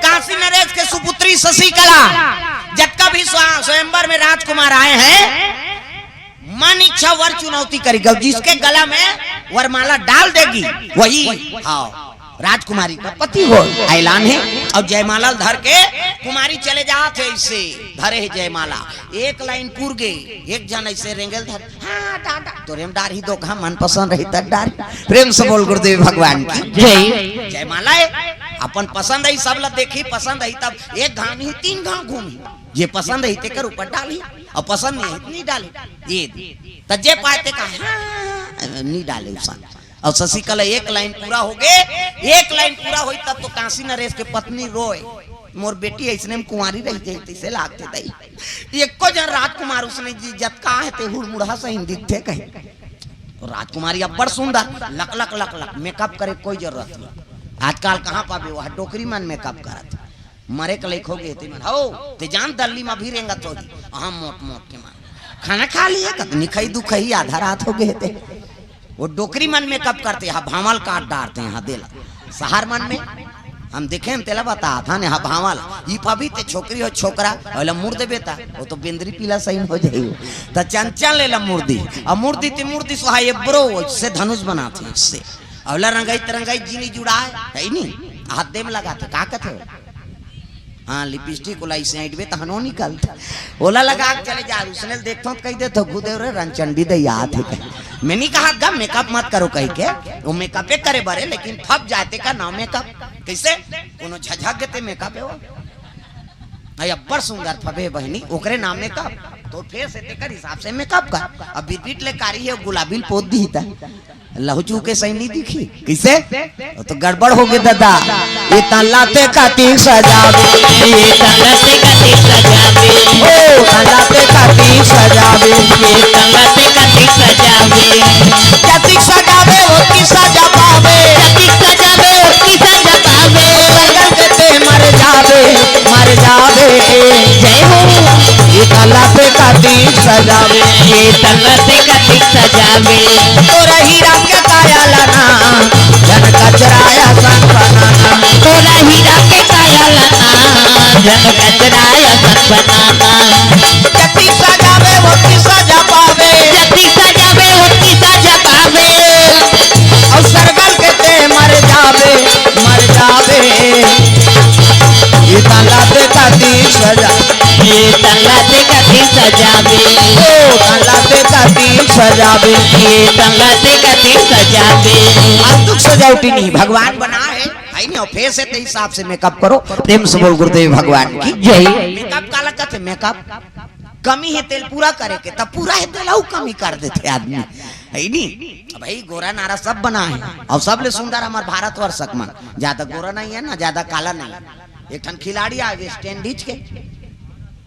कांसी नरेश के सुपुत्री शशिकला, जतका भी स्वा-, स्वयंवर में राजकुमार आए हैं, मन इच्छा वर चुनौती करेगी, और जिसके गला में वरमाला डाल देगी वही, हाँ, राजकुमारी का पति हो। ऐलान है। और जयमाला धर के कुमारी चले जात है, इससे धरे है जयमाला। एक लाइन पुर गए, एक जन ऐसे रेंगल धर, हाँ दादा, तोरे में डार ही दो घा, मन पसंद रही तब डार। प्रेम से बोल गुरुदेव भगवान की जय। जयमाला है, अपन पसंद है, सब ला देखी, पसंद है तब एक घाव नहीं तीन घाव घूमी, जे पसंद है तेकर ऊपर डाली, और पसंद नहीं है नहीं डाली। ये त जे पाए ते का, हाँ, नहीं डाले उसन। और शशिकला एक लाइन पूरा हो गए, एक लाइन पूरा होई तब तो कांसी नरेश के पत्नी रोए, मोर बेटी ऐसने में कुंवारी रह जाई, तैसे लागते दई। एको जन राजकुमार उसने जी जतका है ते हुड़मुड़ा सही दिखते कहीं। तो राजकुमारी अब्बड़ सुंदर, लक लक लक लक, मेकअप करे कोई जरूरत नहीं। आजकल कहाँ पाबे, वह डोकरी मन मेकअप करत। मरे के लइक हो गए ते मन, हो ते जान दल्ली में भी रेंगत होही। हाँ, मोट मोट के मन खाना खा लिए, कतनी खई दुखई, आधा रात हो गए ते। वो डोकरी मन मेकअप करते, हाँ, भांवल काट डारते हैं, हाँ, देला। शहर मन में हम देखे हैं, तेला बता था ने, हाँ, भांवल। ई पाबी ते छोकरी हो छोकरा, ओला मुड़ देबे ता, वो तो बेंदरी पीला सही हो जाई। त चंचल लेला मुर्दी, और मुर्दी ते मुर्दी सोहा ये ब्रो से धनुष बनाते हैं इससे। अवला रंगाई तरंगाई जीनी जुड़ाए, है नी? हाथ दे में लगाते, का कहते हो? हाँ, लिपस्टिक ओला इसे ऐंठबे तहनो निकलता। ओला लगा के चले जा, उसने देखता हूँ, कही देता हूँ, "गुदेव रे, रंचंडी दे याद है कहीं।" मैं नहीं कहा गा मेकअप मत करो कही के, वो मेकअपे करे बरे, लेकिन फब जाते का नाम मेकअप। कैसे? कोनो झझक गेते मेकअप है वो। अरे अब्बड़ सुंदर फबे बहनी, ओकरे नाम मेकअप। तो फेर से तेकर हिसाब से मेकअप कर। अब बिरबिट ले कारी है, गुलाबी ल पोत दी था। लहू चूके सही नहीं दिखी। कैसे? वो तो गड़बड़ हो गए दादा। ये तल्ला ते कातिक सजावे। ये तल्ला ते कातिक सजावे। ओ तल्ला ते कातिक सजावे। ये तल्ला ते कातिक सजावे। जतिक सजावे, ओतिक सजा पावे। जतिक सजावे, ओतिक सजा पावे। लगन के ते मर जावे, मर जावे। जय हो। ये तल्ला ते कातिक सजावे। ये तल्ला ते कातिक सजावे। तोरा हीरा के काया लाना, जन कचराया सन बनाना। तोरा हीरा के काया लाना, जन कचराया सन बनाना। जति सजावे, ओति सजा पावे। जति सजावे, ओति सजा पावे। अउ सरगल के ते मर जावे, मर जावे। ये तल्ला ते कातिक सजा। ये तल्ला ते कातिक सजावे। ओ तल्ला ते कातिक सजावे। ये तल्ला ते कातिक सजावे। अब दुख सजावटी नहीं, भगवान बना है, है नहीं, और फेर से ते हिसाब से मेकअप करो। प्रेम से बोल गुरुदेव भगवान की जय। मेकअप काला कथे, मेकअप कमी है तेल पूरा करे के, तब पूरा है तेल अउ कमी कर देते आदमी, है नी? अब भाई गोरा नारा सब बना है, और सबले सुंदर हमार भारतवर्ष मन, ज्यादा गोरा नहीं है ना, ज्यादा काला नहीं है। एक ठन खिलाड़ी आए वेस्ट इंडीज के,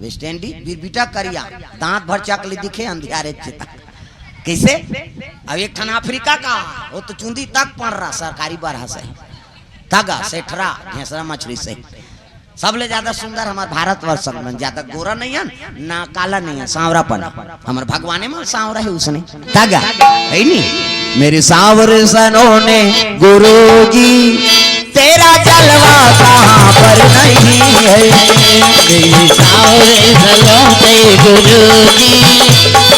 वेस्ट इंडीज बिरबिटा करिया, दांत भर चकली दिखे अंधियारे चिता। कैसे? अब एक ठन अफ्रीका का, वो तो चुंदी तक पड़ रहा सरकारी बरहा से, तगा सेठरा घेसरा मछली से। सबले ज्यादा सुंदर हमार भारतवर्ष मन, ज्यादा गोरा नहीं है ना काला नहीं है, सांवरापन। हमार भगवाने मन सांवरा है उसने। तगा है नी? मेरे सांवरे सलोने गुरुजी, तेरा जलवा कहाँ पर नहीं है। मेरे सांवरे सलोने गुरुजी,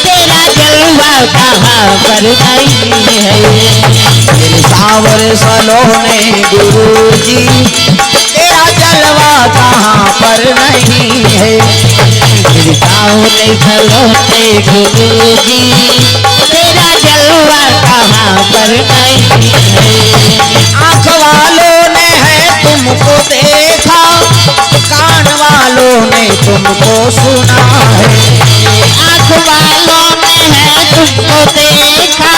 तेरा जलवा कहाँ पर नहीं है। मेरे सांवरे सलोने गुरुजी, तेरा जलवा कहाँ पर नहीं है। मेरे सांवरे सलोने गुरुजी, तेरा जलवा कहाँ पर नहीं है। आँख वालों ने है तुमको देखा, कान वालों ने तुमको सुना है। आँख वालों ने है तुमको देखा,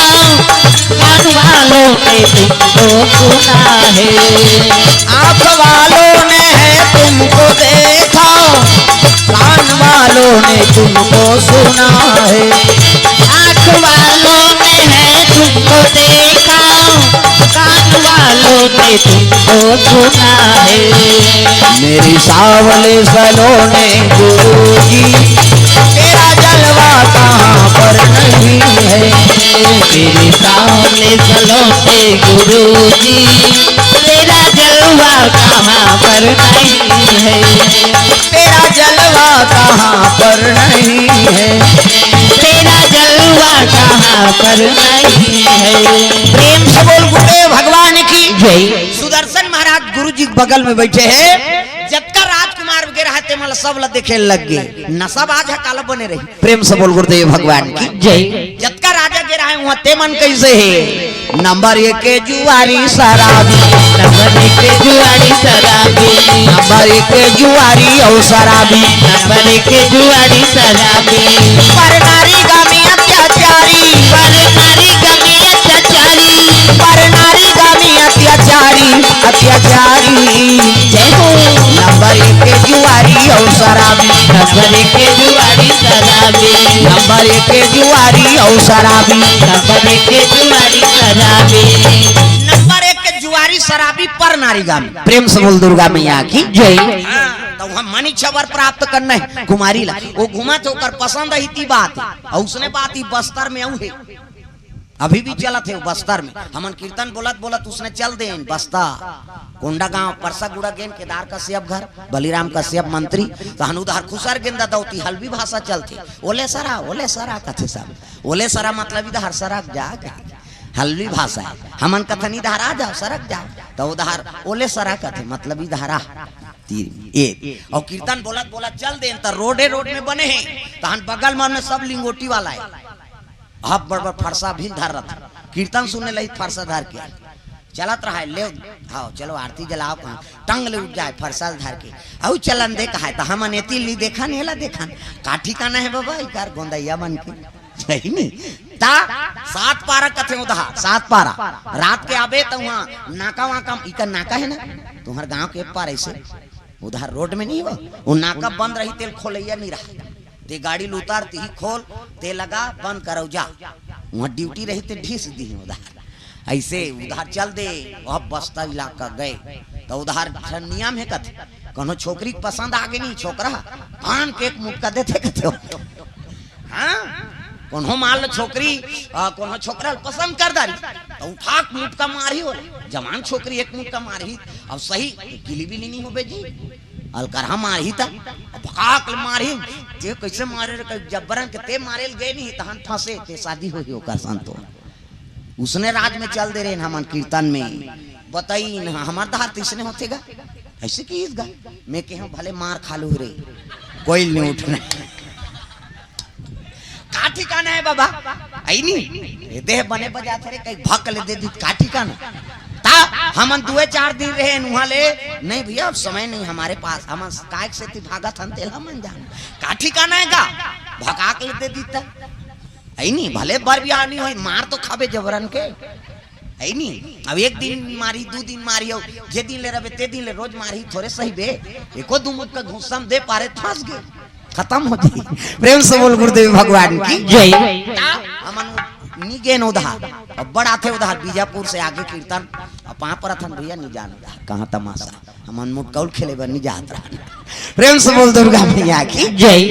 कान वालों ने तुमको सुना है। आँख वालों ने है तुमको देखा, कान वालों ने तुमको सुना है। आँख वालों ने है तुमको देखा, कान वालों ने तुमको सुना है। मेरे सांवले सलोने गुरुजी, तेरा जलवा कहाँ पर नहीं है। मेरे सांवले सलोने गुरुजी, तेरा जलवा कहाँ पर नहीं है। तेरा जलवा कहाँ पर नहीं है। तेरा जलवा कहाँ पर नहीं है। प्रेम से बोल गुरुदेव भगवान की जय। सुदर्शन महाराज गुरु जी के बगल में बैठे हैं। जतका राजकुमार वगैरह है, ते मन ला सब ला देखे लग गए। नशा बाज है, काला बने रही। प्रेम से बोल गुरुदेव भगवान की जय। जतका राजा वगैरह है, वहाँ ते मन कैसे है? नंबर एक के जुआरी शराबी। नंबर एक के जुआरी शराबी। नंबर एक के जुआरी और शराबी। नंबर एक के जुआरी शराबी। पर नारी गामी अत्याचारी। पर नारी गामी अत्याचारी। पर नारी गामी अत्याचारी, अत्याचारी। जय हो। नंबर एक के जुआरी और शराबी। नंबर एक के जुआरी शराबी। नंबर एक के जुआरी और शराबी। नंबर एक के जुआरी शराबी। नंबर एक के जुआरी शराबी पर नारी गामी। प्रेम से बोल दुर्गा मैया की जय। हाँ, तो हम मनी छबर प्राप्त करना है कुमारी ला। वो घूमत होकर पसंद ही ती बात है। और उसने बात ही बस्तर में आऊ है। अभी भी चलत हे बस्तर में। हमन कीर्तन बोलत बोलत उसने चल देन बस्ता, कोंडागांव, परसा गुड़ा गेन, केदार कश्यप घर, बलिराम कश्यप मंत्री, तहन उधार खुसर गेन ददौती हल्बी भाषा चलथे। ओले सरा, ओले सरा कथे सब। ओले सरा मतलब इधर सरक जा कहे। हल्बी भाषा है। हमन कथन इधर आ जाओ, सरक जाओ। तो उधार ओले सरा कथे, मतलब इधर आ। तीर एक। और कीर्तन बोलत बोलत चल देन, त रोडे रोड में बने हैं। तहन बगल मन में सब लिंगोटी वाला है। अब बड़ बड़ फरसा भी धर रहा था, कीर्तन सुनने लगी फरसा धर के चलत रहा है, ले, हाँ चलो आरती जलाओ, कहाँ टंग ले उठ जाए फरसा धर के, अउ चलन दे कहा है, तो हम अनेती ली देखन, हेला देखन, का ठिकाना है बाबा, इकार गोंदैया मन के, सही नहीं? ता सात पारा कथे उधार, सात पारा, रात के आबे तो वहाँ नाका वाका, इका नाका है ना, तुम्हारे गांव के पार ऐसे उधार रोड में नहीं हो, वो नाका बंद रही, तेल खोलैया नहीं रहा, ते गाड़ी ल उतार, तिही खोल, ते लगा, बंद करौ जा, वहाँ ड्यूटी रही, ते ढीस दी उधार, ऐसे उधार चल दे, वह बस्ता इलाका गए, तो उधार नियम है कथे, कोनो छोकरी के पसंद आ गई नहीं छोकरा, पान के एक मुटका देते कथे हो। हाँ, कोनो मान लो छोकरी, आ, कोनो छोकरा ल पसंद कर दारी, तो उठा के मुटका मारी हो, जवान छोकरी एक मुटका मारी, अब सही गिली बिली नहीं होबे जी, अलकरहा मारही त, अब भकाक ले मारही, ते कैसे मारे रे, कहीं जबरन के ते मारे ल गए नहीं, तहन फंसे, ते शादी होही ओकर संतो। उसने राज में चल दे रहे हमन कीर्तन में, बताई न, हमार दहार तीसने होथे गा, ऐसे की गा, मैं कहे भले मार खा लू रे, कोई नहीं उठना। का ठिकाना है बाबा? आई नहीं, ये देह बने बजात रे, कहीं भक ले दे दी, का ठिकाना? ता हमन दुए चार दिन रहे नुहा ले, नहीं भैया, अब समय नहीं हमारे पास, हमन काय से ती भागत हन, तेला मन जान। का ठिकाना है का? भकाक ले दे दी ता। आई नहीं, भले बर बिहानी होई, मार तो खाबे जबरन के। है नी? अब एक दिन मारी, दू दिन मारी, अउ जे दिन ले रहबे, ते दिन ले रोज मारी, थोरे सही बे। एको दू मुटका घूसा म दे पारे, फंस गए, खतम हो जाई। प्रेम से बोल गुरुदेव भगवान की जय। ता हमन नी गेन उधार, अब बड़ आथे उधार, बीजापुर से आगे कीर्तन, अब पाँव परत हन भैया, नी जान उधार, कहाँ तमाशा, हमन मुटकौल खेले बर नी जात रहन। प्रेम से बोल दुर्गा मैया की जय।